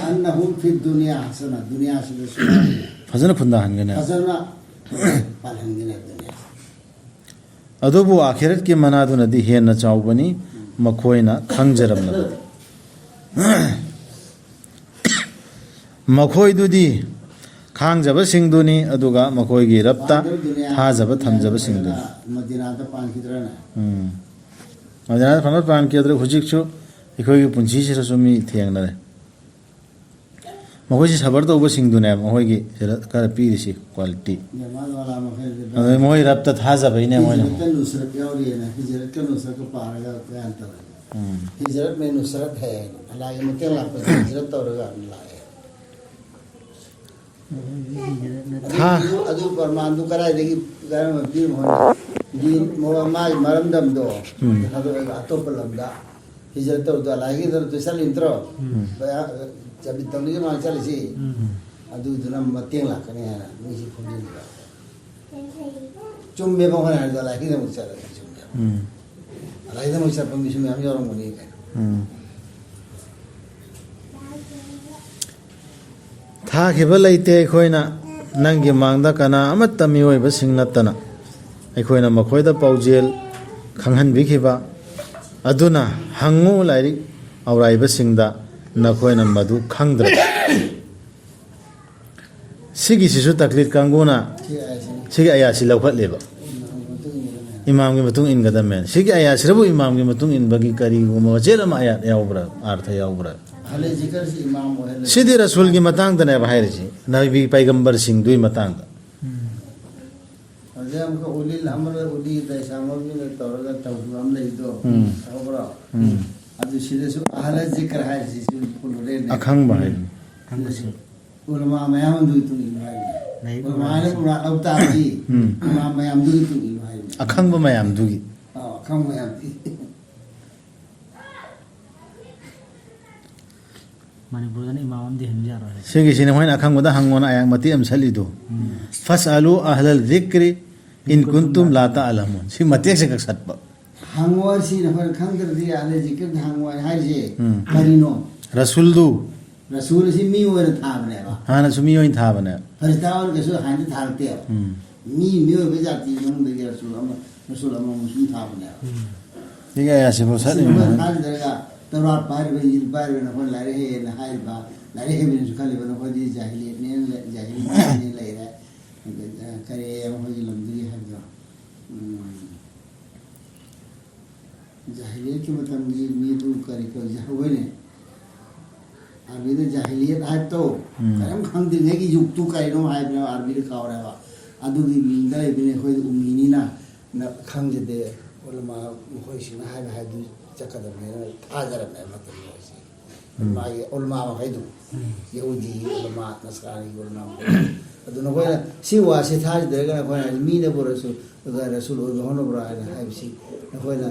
"ꯑꯟꯅꯍꯨꯝ ꯐꯤ ꯗꯨꯅꯤꯌꯥ ꯍꯁꯅ", ꯗꯨꯅꯤꯌꯥꯁꯤꯗꯁꯨ ꯐꯖꯅ ꯈꯨꯟꯗꯥꯍꯟꯒꯅꯤ꯫ ꯐꯖꯅ ꯄꯥꯜꯍꯟꯒꯅꯤ ꯗꯨꯅꯤꯌꯥꯁꯤꯗ꯫ ꯑꯗꯨꯕꯨ ꯑꯥꯈꯤꯔꯠꯀꯤ ꯃꯅꯥꯗꯨꯅꯗꯤ ꯍꯦꯟꯅ ꯆꯥꯎꯕꯅꯤ, ꯃꯈꯣꯏꯅ ꯈꯪꯖꯔꯝꯂꯕꯗꯤ꯫ ꯃꯈꯣꯏꯗꯨꯗꯤ ꯈꯥꯡꯖꯕꯁꯤꯡꯗꯨꯅꯤ, ꯑꯗꯨꯒ ꯃꯈꯣꯏꯒꯤ ꯔꯕꯇ ꯊꯥꯖꯕ ꯊꯝꯖꯕꯁꯤꯡꯗꯨꯅꯤ꯫ ꯃꯗꯤꯅꯥꯗ ꯄꯥꯟꯈꯤꯗ꯭ꯔꯅꯦ? ꯎꯝ꯫ ꯃꯗꯤꯅꯥꯗ ꯐꯪꯉ ꯄꯥꯟꯈꯤꯗ꯭ꯔꯦ꯫ ꯍꯧꯖꯤꯛꯁꯨ ꯑꯩꯈꯣꯏꯒꯤ ꯄꯨꯟꯁꯤꯁꯤꯗꯁꯨ ꯃꯤ ꯊꯦꯡꯅꯔꯦ꯫ ꯃꯈꯣꯏꯁꯤ ꯁꯕꯔ ꯇꯧꯕꯁꯤꯡꯗꯨꯅꯦꯕ ꯃꯈꯣꯏꯒꯤ ꯁꯤꯗ ꯈꯔ ꯄꯤꯔꯤꯁꯤ ꯀ꯭ꯋꯥꯂꯤꯇꯤ꯫ ꯖꯃꯥꯜ ꯋꯥꯂꯥ ꯃꯈꯩꯗꯨꯗ ꯑꯗꯨ ꯃꯣꯏ ꯔꯕꯇ ꯊꯥꯖꯕꯩꯅꯦ ꯃꯣꯏꯅ꯫ ꯍꯤꯖꯔꯠꯇ ꯅꯨꯁꯔꯠ ꯌꯥꯎꯔꯤꯑꯅ, ꯍꯤꯖꯔꯠꯀ ꯅꯨꯁꯔꯠꯀ ꯄꯥꯔꯒ ꯀꯌꯥꯝ ꯇꯧꯔꯦ? ꯎꯝ꯫ ꯍꯤꯖꯔꯠ ꯃꯦ ꯅꯨꯁꯔꯠ ꯍꯥꯏ, ꯑꯂꯥꯍꯒꯤ ꯃꯇꯦꯡ ꯂꯥꯛꯄꯁꯦ ꯍꯤꯖꯔꯠ ꯇꯧꯔꯒ ꯑꯗꯨꯝ ꯂꯥꯛꯑꯦ꯫ ꯊꯥ- ꯑꯗꯨ, ꯑꯗꯨ ꯄ꯭ꯔꯃꯥꯟꯗꯨ ꯀꯗꯥꯏꯗꯒꯤ, ꯀꯔꯝꯕ ꯄꯤꯔꯤꯅꯣ ꯈꯪꯗꯦ꯫ ꯗꯤ ꯃꯥꯒꯤ ꯃꯔꯝꯗꯝꯗꯣ ꯎꯝ꯫ ꯊꯥꯗꯣꯛꯑꯒ ꯑꯇꯣꯞꯄ ꯂꯝꯗ ꯍꯤꯖꯔꯠ ꯇꯧꯗꯣ ꯑꯂꯥꯍꯒꯤ ꯇꯧꯗꯣ ꯆꯠꯂꯤ ꯅꯠꯇ꯭ꯔꯣ? ꯎꯝ꯫ ꯆꯠꯂꯤ ꯇꯧꯅꯤꯡꯉꯤ ꯃꯥꯅ ꯆꯠꯂꯤꯁꯤ꯫ ꯎꯝ꯫ ꯑꯗꯨꯗꯨꯅ ꯃꯇꯦꯡ ꯂꯥꯛꯀꯅꯤ ꯍꯥꯏꯅ ꯃꯤꯁꯤ ꯈꯣꯝꯖꯤꯟꯕ꯫ ꯆꯨꯝꯃꯦꯕ, ꯍꯣꯏ ꯍꯥꯏꯔꯗꯤ ꯑꯂꯥꯍꯒꯤꯗꯃꯛ ꯆꯠꯂꯗꯤ ꯆꯨꯝꯃꯦꯕ꯫ ꯎꯝ꯫ ꯑꯂꯥꯍꯒꯤꯗꯃꯛ ꯆꯠꯄ ꯃꯤꯁꯨ ꯃꯌꯥꯝ ꯌꯥꯎꯔꯝꯒꯅꯤ ꯀꯩꯅꯣ꯫ ꯎꯝ꯫ ꯊꯥꯈꯤꯕ ꯂꯩꯇꯦ ꯑꯩꯈꯣꯏꯅ ꯅꯪꯒꯤ ꯃꯥꯡꯗ ꯀꯅꯥ ꯑꯃꯠꯇ ꯃꯤꯑꯣꯏꯕꯁꯤꯡ ꯅꯠꯇꯅ꯫ ꯑꯩꯈꯣꯏꯅ ꯃꯈꯣꯏꯗ ꯄꯥꯎꯖꯦꯜ ꯈꯪꯍꯟꯕꯤꯈꯤꯕ ꯑꯗꯨꯅ ꯍꯪꯉꯨ ꯂꯥꯏꯔꯤꯛ ꯑꯧꯔꯥꯏꯕꯁꯤꯡꯗ, ꯅꯈꯣꯏꯅ ꯃꯗꯨ ꯈꯪꯗ꯭ꯔꯕ꯫ ꯁꯤꯒꯤꯁꯤꯁꯨ ꯇꯛꯂꯤꯠ ꯀꯥꯡꯕꯨꯅ ꯁꯤ ꯑꯥꯌꯠꯁꯤꯅꯤ꯫ ꯁꯤꯒꯤ ꯑꯥꯌꯠꯁꯤ ꯂꯧꯈꯠꯂꯦꯕ꯫ ꯏꯃꯥꯝꯒꯤ ꯃꯇꯨꯡ ꯏꯟꯒꯗꯕꯅꯦ꯫ ꯁꯤꯒꯤ ꯑꯥꯌꯠꯁꯤꯗꯕꯨ ꯏꯃꯥꯝꯒꯤ ꯃꯇꯨꯡ ꯏꯟꯕꯒꯤ ꯀꯔꯤꯒꯨꯝꯕ ꯃꯆꯦꯠ ꯑꯃ ꯑꯥꯌꯠ ꯌꯥꯎꯕ꯭ꯔꯥ, ꯑꯥꯔꯊ ꯌꯥꯎꯕ꯭ꯔꯥ? ꯑꯍꯂꯦ ꯖꯤꯀꯔꯁꯤ ꯏꯃꯥꯝ ꯑꯣꯏꯍꯜꯂꯦ꯫ ꯁꯤꯗꯤ ꯔꯁꯨꯜꯒꯤ ꯃꯇꯥꯡꯗꯅꯦꯕ ꯍꯥꯏꯔꯤꯁꯤ, ꯅꯕꯤ ꯄꯩꯒꯝꯕꯔꯁꯤꯡꯗꯨꯒꯤ ꯃꯇꯥꯡꯗ꯫ ꯎꯝ꯫ ꯍꯧꯖꯤꯛ ꯑꯃꯨꯛꯀ ꯎꯂꯤꯜ ꯑꯃꯔ ꯎꯂꯤ ꯗꯥꯏꯁꯥꯃꯔꯒꯤꯅ ꯇꯧꯔꯒ ꯇꯧꯈꯤꯕ ꯑꯃ ꯂꯩꯕꯗꯣ, ꯎꯝ꯫ ꯈꯪꯕ꯭ꯔꯣ? ꯎꯝ꯫ ꯑꯗꯨ ꯁꯤꯗꯁꯨ ꯑꯍꯂ ꯖꯤꯀꯔ ꯍꯥꯏꯔꯤꯁꯤꯁꯨ ꯄꯨꯜꯂꯨꯔꯦꯅꯦ꯫ ꯑꯈꯪꯕ ꯍꯥꯏꯕꯅꯤ꯫ ꯈꯪꯕꯁꯤꯡ꯫ ꯎꯂꯃꯥ ꯃꯌꯥꯝ ꯑꯗꯨꯒꯤ ꯃꯇꯨꯡ ꯏꯟꯕ ꯍꯥꯏꯕꯅꯤ꯫ ꯂꯩꯕ ꯎꯂꯃꯥꯅ ꯃꯌꯥꯝꯁꯦ꯫ ꯎꯂꯃꯥ ꯂꯧ ꯇꯥꯔꯗꯤ, ꯎꯝ꯫ ꯎꯂꯃꯥ ꯃꯌꯥꯝꯗꯨꯒꯤ ꯃꯇꯨꯡ ꯏꯟꯕ ꯍꯥꯏꯕꯅꯤ꯫ ꯑꯈꯪꯕ ꯃꯌꯥꯝꯗꯨꯒꯤ꯫ ꯑꯥ, ꯑꯈꯪꯕ ꯃꯌꯥꯝꯗꯤ꯫ ꯃꯅꯤꯄꯨꯔꯗꯅ ꯏꯃꯥꯝ ꯑꯃꯗꯤ ꯍꯦꯟꯕ ꯌꯥꯔꯣꯏ꯫ ꯁꯤꯒꯤꯁꯤꯅ ꯃꯣꯏꯅ ꯑꯈꯪꯕꯗ ꯍꯪꯉꯣꯅ ꯑꯥꯌꯠ ꯃꯇꯦꯛ ꯑꯃ ꯁꯠꯂꯤꯗꯣ꯫ ꯎꯝ꯫ "ꯐꯁꯑꯂꯨ ꯑꯍꯂꯜ ꯖꯤꯀ꯭ꯔꯤ ꯏꯟ ꯀꯨꯟꯇꯨꯝ ꯂꯥ ꯇꯥꯂꯃꯨꯟ"꯫ ꯁꯤ ꯃꯇꯦꯛꯁꯦ ꯈꯛ ꯁꯠꯄ꯫ ꯍꯪꯉꯣ ꯍꯥꯏꯁꯤ ꯅꯈꯣꯏꯅ ꯈꯪꯗ꯭ꯔꯗꯤ ꯑꯍꯂ ꯖꯤꯀ꯭ꯔꯗ ꯍꯪꯉꯣ ꯍꯥꯏꯁꯦ ꯎꯝ꯫ ꯀꯔꯤꯅꯣ? ꯔꯁꯨꯜꯗꯨ꯫ ꯔꯁꯨꯜ ꯑꯁꯤ ꯃꯤ ꯑꯣꯏꯅ ꯊꯥꯕꯅꯦꯕ꯫ ꯍꯥꯟꯅꯁꯨ ꯃꯤ ꯑꯣꯏꯅ ꯊꯥꯕꯅꯦ꯫ ꯐꯔꯤꯁꯇꯥ ꯑꯣꯏꯅ ꯀꯩꯁꯨ ꯍꯥꯟꯅꯗꯤ ꯊꯥꯔꯛꯇꯦꯕ꯫ ꯎꯝ꯫ ꯃꯤ, ꯃꯤꯑꯣꯏꯕ ꯖꯥꯇꯤ ꯃꯅꯨꯡꯗꯒꯤ ꯔꯁꯨꯜ ꯑꯃ, ꯔꯁꯨꯜ ꯑꯃꯃꯝ ꯁꯨꯝ ꯊꯥꯕꯅꯦꯕ꯫ ꯎꯝ꯫ ꯁꯤꯒꯤ ꯑꯥꯌꯠꯁꯤꯕꯨ ꯁꯠꯂꯤꯕꯅꯤ꯫ ꯊꯥꯖꯗ꯭ꯔꯒ ꯇꯧꯔꯥꯠ ꯄꯥꯏꯔꯤꯕ, ꯏꯟꯖꯤꯜ ꯄꯥꯏꯔꯤꯕ ꯅꯈꯣꯏꯅ ꯂꯥꯏꯔꯤꯛ ꯍꯩꯌꯦꯅ ꯍꯥꯏꯔꯤꯕ ꯂꯥꯏꯔꯤꯛ ꯍꯩꯕꯅꯁꯨ ꯈꯜꯂꯤꯕ ꯅꯈꯣꯏꯗꯤ ꯖꯥꯍꯤꯂꯤꯌꯠꯅꯦꯅ ꯂꯩ-, ꯖꯥꯍꯤꯂꯤꯌꯠꯅꯦꯅ ꯂꯩꯔꯦ꯫ ꯀꯔꯤ ꯃꯈꯣꯏꯒꯤ ꯂꯝꯗꯨꯒꯤ ꯍꯥꯏꯕꯗꯣ? ꯎꯝ꯫ ꯖꯥꯍꯤꯂꯤꯌꯠꯀꯤ ꯃꯇꯝꯒꯤ ꯃꯤꯗꯨ ꯀꯔꯤ ꯀꯧꯏ? ꯖꯥ-, ꯍꯣꯏꯅꯦ꯫ ꯑꯥꯔꯕꯤꯗ ꯖꯥꯍꯤꯂꯤꯌꯠ ꯍꯥꯏꯕꯗꯣ, ꯎꯝ꯫ ꯀꯔꯤꯝ ꯈꯪꯗ꯭ꯔꯤꯉꯩꯒꯤ ꯌꯨꯒꯇꯨ ꯀꯔꯤꯅꯣ ꯍꯥꯏꯕꯅꯦ, ꯑꯥꯔꯕꯤꯗ ꯀꯥꯎꯔꯦꯕ꯫ ꯑꯗꯨꯒꯤ ꯃꯤꯡꯗ ꯂꯩꯕꯅꯤ, ꯑꯩꯈꯣꯏꯗꯤ ꯎꯃꯤꯅꯤꯅ ꯅ-, ꯈꯪꯖꯗꯦ꯫ ꯎꯂꯃꯥ ꯃꯈꯣꯏꯁꯤꯡꯅ ꯍꯥꯏꯕ ꯍꯥꯏꯕꯗꯨ ꯆꯠꯀꯗꯕꯅꯦꯅ ꯊꯥꯖꯔꯝꯃꯦ ꯃꯇꯝꯗꯨꯗ ꯑꯩꯁꯦ꯫ ꯎꯝ꯫ ꯃꯥꯒꯤ ꯎꯂꯃꯥ ꯃꯈꯩꯗꯨ, ꯎꯝ꯫ ꯌꯍꯨꯗꯤꯒꯤ ꯎꯂꯃꯥ, ꯅꯁꯔꯥꯅꯤꯒꯤ ꯎꯂꯃꯥ ꯃꯈꯩꯗꯨ꯫ ꯑꯗꯨ ꯅꯈꯣꯏꯅ ꯁꯤ ꯋꯥꯁꯤ ꯊꯥꯖꯗ꯭ꯔꯒ ꯅꯈꯣꯏꯅ ꯍꯥꯏꯗꯤ ꯃꯤꯅꯕꯨ ꯔꯁꯨꯜ, ꯔꯁꯨꯜ ꯑꯣꯏꯕ ꯍꯧꯅꯕ꯭ꯔꯥ ꯍꯥꯏꯅ ꯍꯥꯏꯕꯁꯤ, ꯅꯈꯣꯏꯅ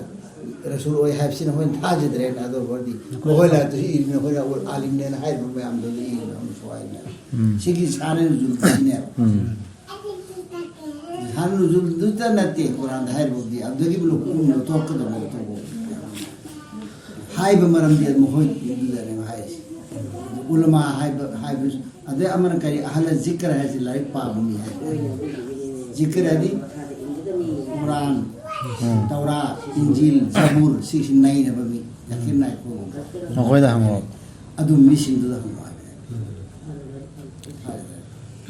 ꯔꯁꯨꯜ ꯑꯣꯏ ꯍꯥꯏꯕꯁꯤ ꯅꯈꯣꯏꯅ ꯊꯥꯖꯗ꯭ꯔꯦꯅ, ꯑꯗꯨ ꯑꯣꯏꯔꯗꯤ ꯃꯈꯣꯏꯅ ꯑꯗꯨ ꯏꯔꯤ, ꯅꯈꯣꯏꯅ ꯑꯥꯂꯤꯝꯅꯦꯅ ꯍꯥꯏꯔꯤꯕ ꯃꯌꯥꯝꯗꯨ ꯏꯔꯤꯅ ꯑꯃꯨꯛ ꯁꯣꯏꯅꯦ꯫ ꯎꯝ꯫ ꯁꯤꯒꯤ ꯁꯥꯟꯅ ꯅꯨꯖꯨꯜꯁꯤꯅꯦꯕ꯫ ꯎꯝ꯫ ꯏꯁꯥꯅ ꯅꯨꯖꯨꯜꯗꯨꯇ ꯅꯠꯇꯦ ꯀꯨꯔꯥꯟꯗ ꯍꯥꯏꯔꯤꯕꯗꯤ, ꯑꯗꯨꯗꯒꯤ ꯍꯨꯀꯨꯝ ꯂꯧꯊꯣꯛꯀꯗꯕ ꯂꯧꯊꯣꯛꯄ꯫ ꯍꯥꯏꯕ ꯃꯔꯝꯗꯤ ꯃꯈꯣꯏꯗꯨꯗꯅꯦꯕ ꯍꯥꯏꯔꯤꯁꯦ꯫ ꯎꯂꯃꯥ ꯍꯥꯏꯕ, ꯍꯥꯏꯕꯁꯨ, ꯑꯗꯩ ꯑꯃꯅ ꯀꯔꯤ, ꯑꯍꯜ ꯖꯤꯀꯔ ꯍꯥꯏꯁꯦ ꯂꯥꯏꯔꯤꯛ ꯄꯥꯕ ꯃꯤ ꯍꯥꯏ꯫ ꯖꯤꯀꯔ ꯍꯥꯏꯗꯤ ꯀꯨꯔꯥꯟ, ꯎꯝ꯫ ꯇꯧꯔꯥ, ꯏꯟꯖꯤꯜ, ꯖꯕꯨꯔ, ꯁꯤꯁꯤ ꯅꯩꯅꯕ ꯃꯤ, ꯖꯥꯀꯤꯔ ꯅꯥꯏꯛ ꯀꯧꯕ꯫ ꯃꯈꯣꯏꯗ ꯍꯪꯉꯣ꯫ ꯑꯗꯨ ꯃꯤꯁꯤꯡꯗꯨꯗ ꯍꯪꯉꯣ ꯍꯥꯏꯕꯅꯦ꯫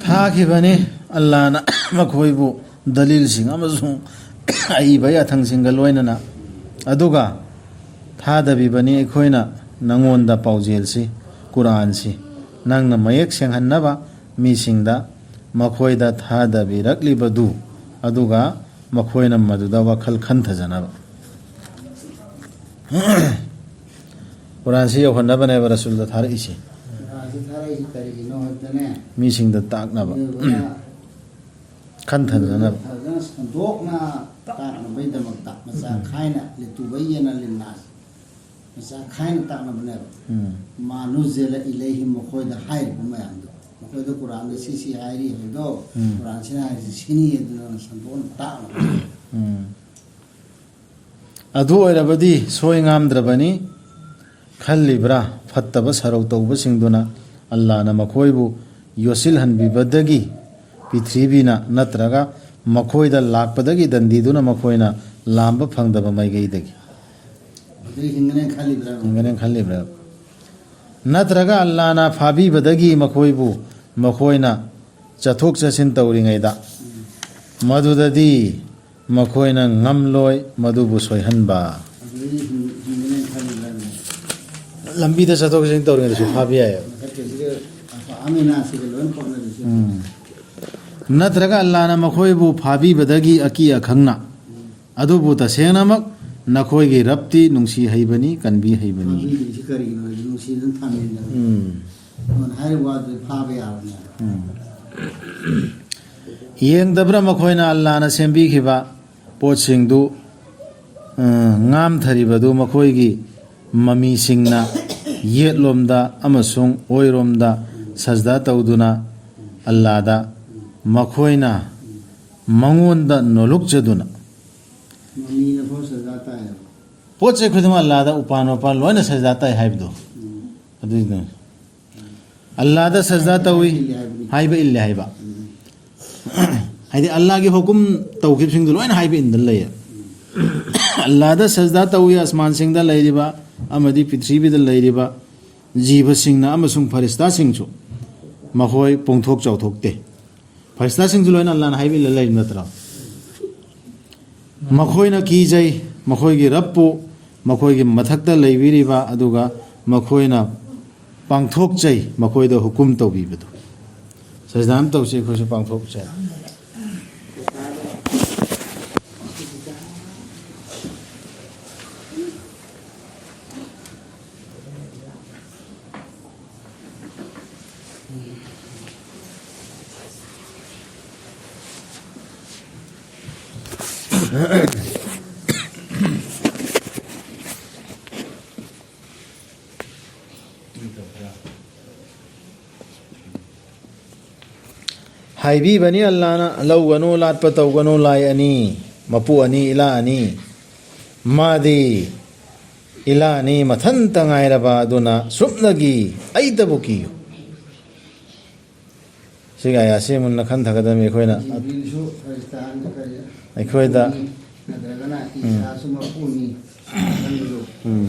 ꯊꯥꯈꯤꯕꯅꯤ ꯑꯜꯂꯥꯅ ꯃꯈꯣꯏꯕꯨ ꯗꯂꯤꯜꯁꯤꯡ ꯑꯃꯁꯨꯡ ꯑꯏꯕ ꯌꯥꯊꯪꯁꯤꯡꯒ ꯂꯣꯏꯅꯅ꯫ ꯑꯗꯨꯒ ꯊꯥꯗꯕꯤꯕꯅꯤ ꯑꯩꯈꯣꯏꯅ ꯅꯉꯣꯟꯗ ꯄꯥꯎꯖꯦꯜꯁꯤ, ꯀꯨꯔꯥꯟꯁꯤ, ꯅꯪꯅ ꯃꯌꯦꯛ ꯁꯦꯡꯍꯟꯅꯕ ꯃꯤꯁꯤꯡꯗ ꯃꯈꯣꯏꯗ ꯊꯥꯗꯕꯤꯔꯛꯂꯤꯕꯗꯨ, ꯑꯗꯨꯒ ꯃꯈꯣꯏꯅ ꯃꯗꯨꯗ ꯋꯥꯈꯜ ꯈꯟꯊꯖꯅꯕ꯫ ꯀꯨꯔꯥꯟꯁꯤ ꯌꯧꯍꯟꯅꯕꯅꯦꯕ ꯔꯁꯨꯜꯗ ꯊꯥꯔꯛꯏꯁꯦ꯫ ꯀꯨꯔꯥꯟꯁꯤ ꯊꯥꯔꯛꯏꯁꯤ ꯀꯔꯤꯒꯤꯅꯣ ꯍꯥꯏꯕꯗꯅꯦ, ꯃꯤꯁꯤꯡꯗ ꯇꯥꯛꯅꯕ꯫ ꯃꯤꯑꯣꯏꯕꯅ ꯈꯟꯊꯅꯅꯕ꯫ ꯐꯖꯅ ꯁꯟꯗꯣꯛꯅ ꯇꯥꯛꯅꯕꯒꯤꯗꯃꯛꯇ ꯃꯆꯥ ꯎꯝ꯫ ꯈꯥꯏꯅ ꯂꯤꯇꯨꯕꯩꯌꯦꯅ ꯂꯤꯟꯅꯥꯁ꯫ ꯃꯆꯥ ꯈꯥꯏꯅ ꯇꯥꯛꯅꯕꯅꯦꯕ꯫ ꯎꯝ꯫ ꯃꯥꯅꯨꯖꯦꯂ ꯏꯂꯩꯍꯤ ꯃꯈꯣꯏꯗ ꯍꯥꯏꯔꯤꯕ ꯃꯌꯥꯝꯗꯣ꯫ ꯃꯈꯣꯏꯗ ꯀꯨꯔꯥꯟꯗ ꯁꯤ ꯁꯤ ꯍꯥꯏꯔꯤ ꯍꯥꯏꯕꯗꯣ, ꯎꯝ꯫ ꯀꯨꯔꯥꯟꯁꯤꯅ ꯍꯥꯏꯔꯤꯁꯤ ꯁꯤꯅꯤ ꯑꯗꯨꯅ ꯁꯟꯗꯣꯛꯅ ꯇꯥꯛꯅꯕ꯫ ꯎꯝ꯫ ꯑꯗꯨ ꯑꯣꯏꯔꯕꯗꯤ ꯁꯣꯏ ꯉꯥꯝꯗ꯭ꯔꯕꯅꯤ ꯈꯜꯂꯤꯕ꯭ꯔꯥ? ꯐꯠꯇꯕ ꯁꯔꯧ ꯇꯧꯕꯁꯤꯡꯗꯨꯅ ꯑꯜꯂꯥꯅ ꯃꯈꯣꯏꯕꯨ ꯌꯣꯠꯁꯤꯜꯍꯟꯕꯤꯕꯗꯒꯤ ꯄ꯭ꯔꯤꯊꯤꯕꯤꯅ ꯅꯠꯇ꯭ꯔꯒ ꯃꯈꯣꯏꯗ ꯂꯥꯛꯄꯗꯒꯤ ꯗꯟꯗꯤꯗꯨꯅ ꯃꯈꯣꯏꯅ ꯂꯥꯝꯕ ꯐꯪꯗꯕ ꯃꯥꯏꯀꯩꯗꯒꯤ꯫ ꯑꯗꯨ ꯍꯤꯡꯒꯅꯦꯅ ꯈꯜꯂꯤꯕ꯭ꯔꯥ? ꯍꯤꯡꯒꯅꯦꯅ ꯈꯜꯂꯤꯕ꯭ꯔꯥ? ꯅꯠꯇ꯭ꯔꯒ ꯑꯜꯂꯥꯅ ꯐꯥꯕꯤꯕꯗꯒꯤ ꯃꯈꯣꯏꯕꯨ ꯃꯈꯣꯏꯅ ꯆꯠꯊꯣꯛ ꯆꯠꯁꯤꯟ ꯇꯧꯔꯤꯉꯩꯗ ꯃꯗꯨꯗꯗꯤ ꯃꯈꯣꯏꯅ ꯉꯝꯂꯣꯏ ꯃꯗꯨꯕꯨ ꯁꯣꯏꯍꯟꯕ꯫ ꯑꯗꯨꯗꯒꯤ ꯍꯤꯡ-, ꯍꯤꯡꯒꯅꯤ ꯈꯜꯂꯤꯕ꯭ꯔꯥꯅꯦ? ꯂꯝꯕꯤꯗ ꯆꯠꯊꯣꯛ ꯆꯠꯁꯤꯟ ꯇꯧꯔꯤꯉꯩꯗꯁꯨ ꯐꯥꯕ ꯌꯥꯏꯌꯦꯕ꯫ ꯃꯊꯛꯀꯤꯁꯤꯒ ꯑꯥꯃꯤꯅꯥꯁꯤꯒ ꯂꯣꯏꯅ ꯄꯛꯅꯔꯤꯁꯦ꯫ ꯎꯝ꯫ ꯅꯠꯇ꯭ꯔꯒ ꯑꯜꯂꯥꯅ ꯃꯈꯣꯏꯕꯨ ꯐꯥꯕꯤꯕꯗꯒꯤ ꯑꯀꯤ ꯑꯈꯪꯅ꯫ ꯎꯝ꯫ ꯑꯗꯨꯕꯨ ꯇꯁꯦꯡꯅꯃꯛ ꯅꯈꯣꯏꯒꯤ ꯔꯕꯇꯤ ꯅꯨꯡꯁꯤ ꯍꯩꯕꯅꯤ, ꯀꯟꯕꯤ ꯍꯩꯕꯅꯤ꯫ ꯐꯥꯕꯤꯔꯤꯁꯤ ꯀꯔꯤꯒꯤꯅꯣ ꯍꯥꯏꯗꯤ ꯅꯨꯡꯁꯤꯗꯅ ꯊꯝꯃꯤꯅꯦꯕ꯫ ꯎꯝ꯫ ꯑꯗꯨꯅ ꯍꯥꯏꯔꯤꯕ ꯋꯥꯗꯨꯗꯤ ꯐꯥꯕ ꯌꯥꯕꯅꯦꯕ꯫ ꯎꯝ꯫ ꯌꯦꯡꯗꯕ꯭ꯔꯥ ꯃꯈꯣꯏꯅ ꯑꯜꯂꯥꯅ ꯁꯦꯝꯕꯤꯈꯤꯕ ꯄꯣꯠꯁꯤꯡꯗꯨ, ꯑ, ꯉꯥꯝꯊꯔꯤꯕꯗꯨ ꯃꯈꯣꯏꯒꯤ ꯃꯃꯤꯁꯤꯡꯅ ꯌꯦꯠꯂꯣꯝꯗ ꯑꯃꯁꯨꯡ ꯑꯣꯏꯔꯣꯝꯗ ꯁꯖꯗꯥ ꯇꯧꯗꯨꯅ ꯑꯜꯂꯥꯗ ꯃꯈꯣꯏꯅ ꯃꯉꯣꯟꯗ ꯅꯣꯂꯨꯛꯆꯗꯨꯅ꯫ ꯃꯃꯤꯅ ꯐꯥꯎ ꯁꯖꯗꯥ ꯇꯥꯏꯌꯦꯕ꯫ ꯄꯣꯠ ꯆꯩ ꯈꯨꯗꯤꯡꯃꯛ ꯑꯜꯂꯥꯗ ꯎꯄꯥꯟ ꯋꯥꯄꯥꯟ ꯂꯣꯏꯅ ꯁꯖꯗꯥ ꯇꯥꯏ ꯍꯥꯏꯕꯗꯣ꯫ ꯎꯝ꯫ ꯑꯗꯨꯏꯗꯨꯅ꯫ ꯑꯜꯂꯥꯗ ꯁꯖꯗꯥ ꯇꯧꯏ ꯏꯜꯂꯤ ꯍꯥꯏꯕꯅꯤ꯫ ꯍꯥꯏꯕ ꯏꯜꯂꯦ ꯍꯥꯏꯕ꯫ ꯎꯝ꯫ ꯍꯥꯏꯗꯤ ꯑꯜꯂꯥꯒꯤ ꯍꯨꯀꯨꯝ ꯇꯧꯈꯤꯕꯁꯤꯡꯗꯨ ꯂꯣꯏꯅ ꯍꯥꯏꯕ ꯏꯟꯗꯅ ꯂꯩꯌꯦ꯫ ꯑꯜꯂꯥꯗ ꯁꯖꯗꯥ ꯇꯧꯏ, ꯑꯁꯃꯥꯟꯁꯤꯡꯗ ꯂꯩꯔꯤꯕ ꯑꯃꯗꯤ ꯄ꯭ꯔꯤꯊꯤꯕꯤꯗ ꯂꯩꯔꯤꯕ ꯖꯤꯕꯁꯤꯡꯅ ꯑꯃꯁꯨꯡ ꯐꯔꯤꯁꯇꯥꯁꯤꯡꯁꯨ ꯃꯈꯣꯏ ꯄꯣꯡꯊꯣꯛ ꯆꯥꯎꯊꯣꯛꯇꯦ꯫ ꯐꯔꯤꯁꯇꯥꯁꯤꯡꯁꯨ ꯂꯣꯏꯅ ꯑꯜꯂꯥꯅ ꯍꯥꯏꯕ ꯏꯜꯂ ꯂꯩꯔꯤ ꯅꯠꯇ꯭ꯔꯣ? ꯃꯈꯣꯏꯅ ꯀꯤꯖꯩ ꯃꯈꯣꯏꯒꯤ ꯔꯕꯄꯨ, ꯃꯈꯣꯏꯒꯤ ꯃꯊꯛꯇ ꯂꯩꯕꯤꯔꯤꯕ, ꯑꯗꯨꯒ ꯃꯈꯣꯏꯅ ꯄꯥꯡꯊꯣꯛꯆꯩ ꯃꯈꯣꯏꯗ ꯍꯨꯀꯨꯝ ꯇꯧꯕꯤꯕꯗꯨ꯫ ꯁꯖꯗꯥ ꯑꯃ ꯇꯧꯁꯤ, ꯑꯩꯈꯣꯏꯁꯨ ꯄꯥꯡꯊꯣꯛꯆꯩ꯫ ꯍꯥꯏꯕꯤꯕꯅꯤ ꯑꯜꯂꯥꯅ, "ꯂꯧꯒꯅꯨ, ꯂꯥꯠꯄ ꯇꯧꯒꯅꯨ, ꯂꯥꯏ ꯑꯅꯤ, ꯃꯄꯨ ꯑꯅꯤ, ꯏꯂꯥ ꯑꯅꯤ꯫ ꯃꯥꯗꯤ ꯏꯂꯥ ꯑꯅꯤ ꯃꯊꯟꯇ ꯉꯥꯏꯔꯕ ꯑꯗꯨꯅ ꯁꯨꯞꯅꯒꯤ ꯑꯩꯇꯕꯨ ꯀꯤꯌꯨ"꯫ ꯁꯤꯒꯤ ꯑꯥꯌꯥꯠꯁꯤ ꯃꯨꯟꯅ ꯈꯟꯊꯒꯗꯕꯅꯤ ꯑꯩꯈꯣꯏꯅ꯫ ꯖꯤꯕ꯭ꯔꯤꯜꯁꯨ ꯐꯔꯤꯁꯇꯥ ꯑꯃꯗ ꯀꯔꯤ ꯑꯩꯈꯣꯏꯗ ꯃꯄꯨꯅꯤ, ꯅꯠꯇ꯭ꯔꯒꯅ ꯎꯝ꯫ ꯏꯁꯥꯁꯨ ꯃꯄꯨꯅꯤ ꯈꯟꯕꯗꯣ꯫ ꯎꯝ꯫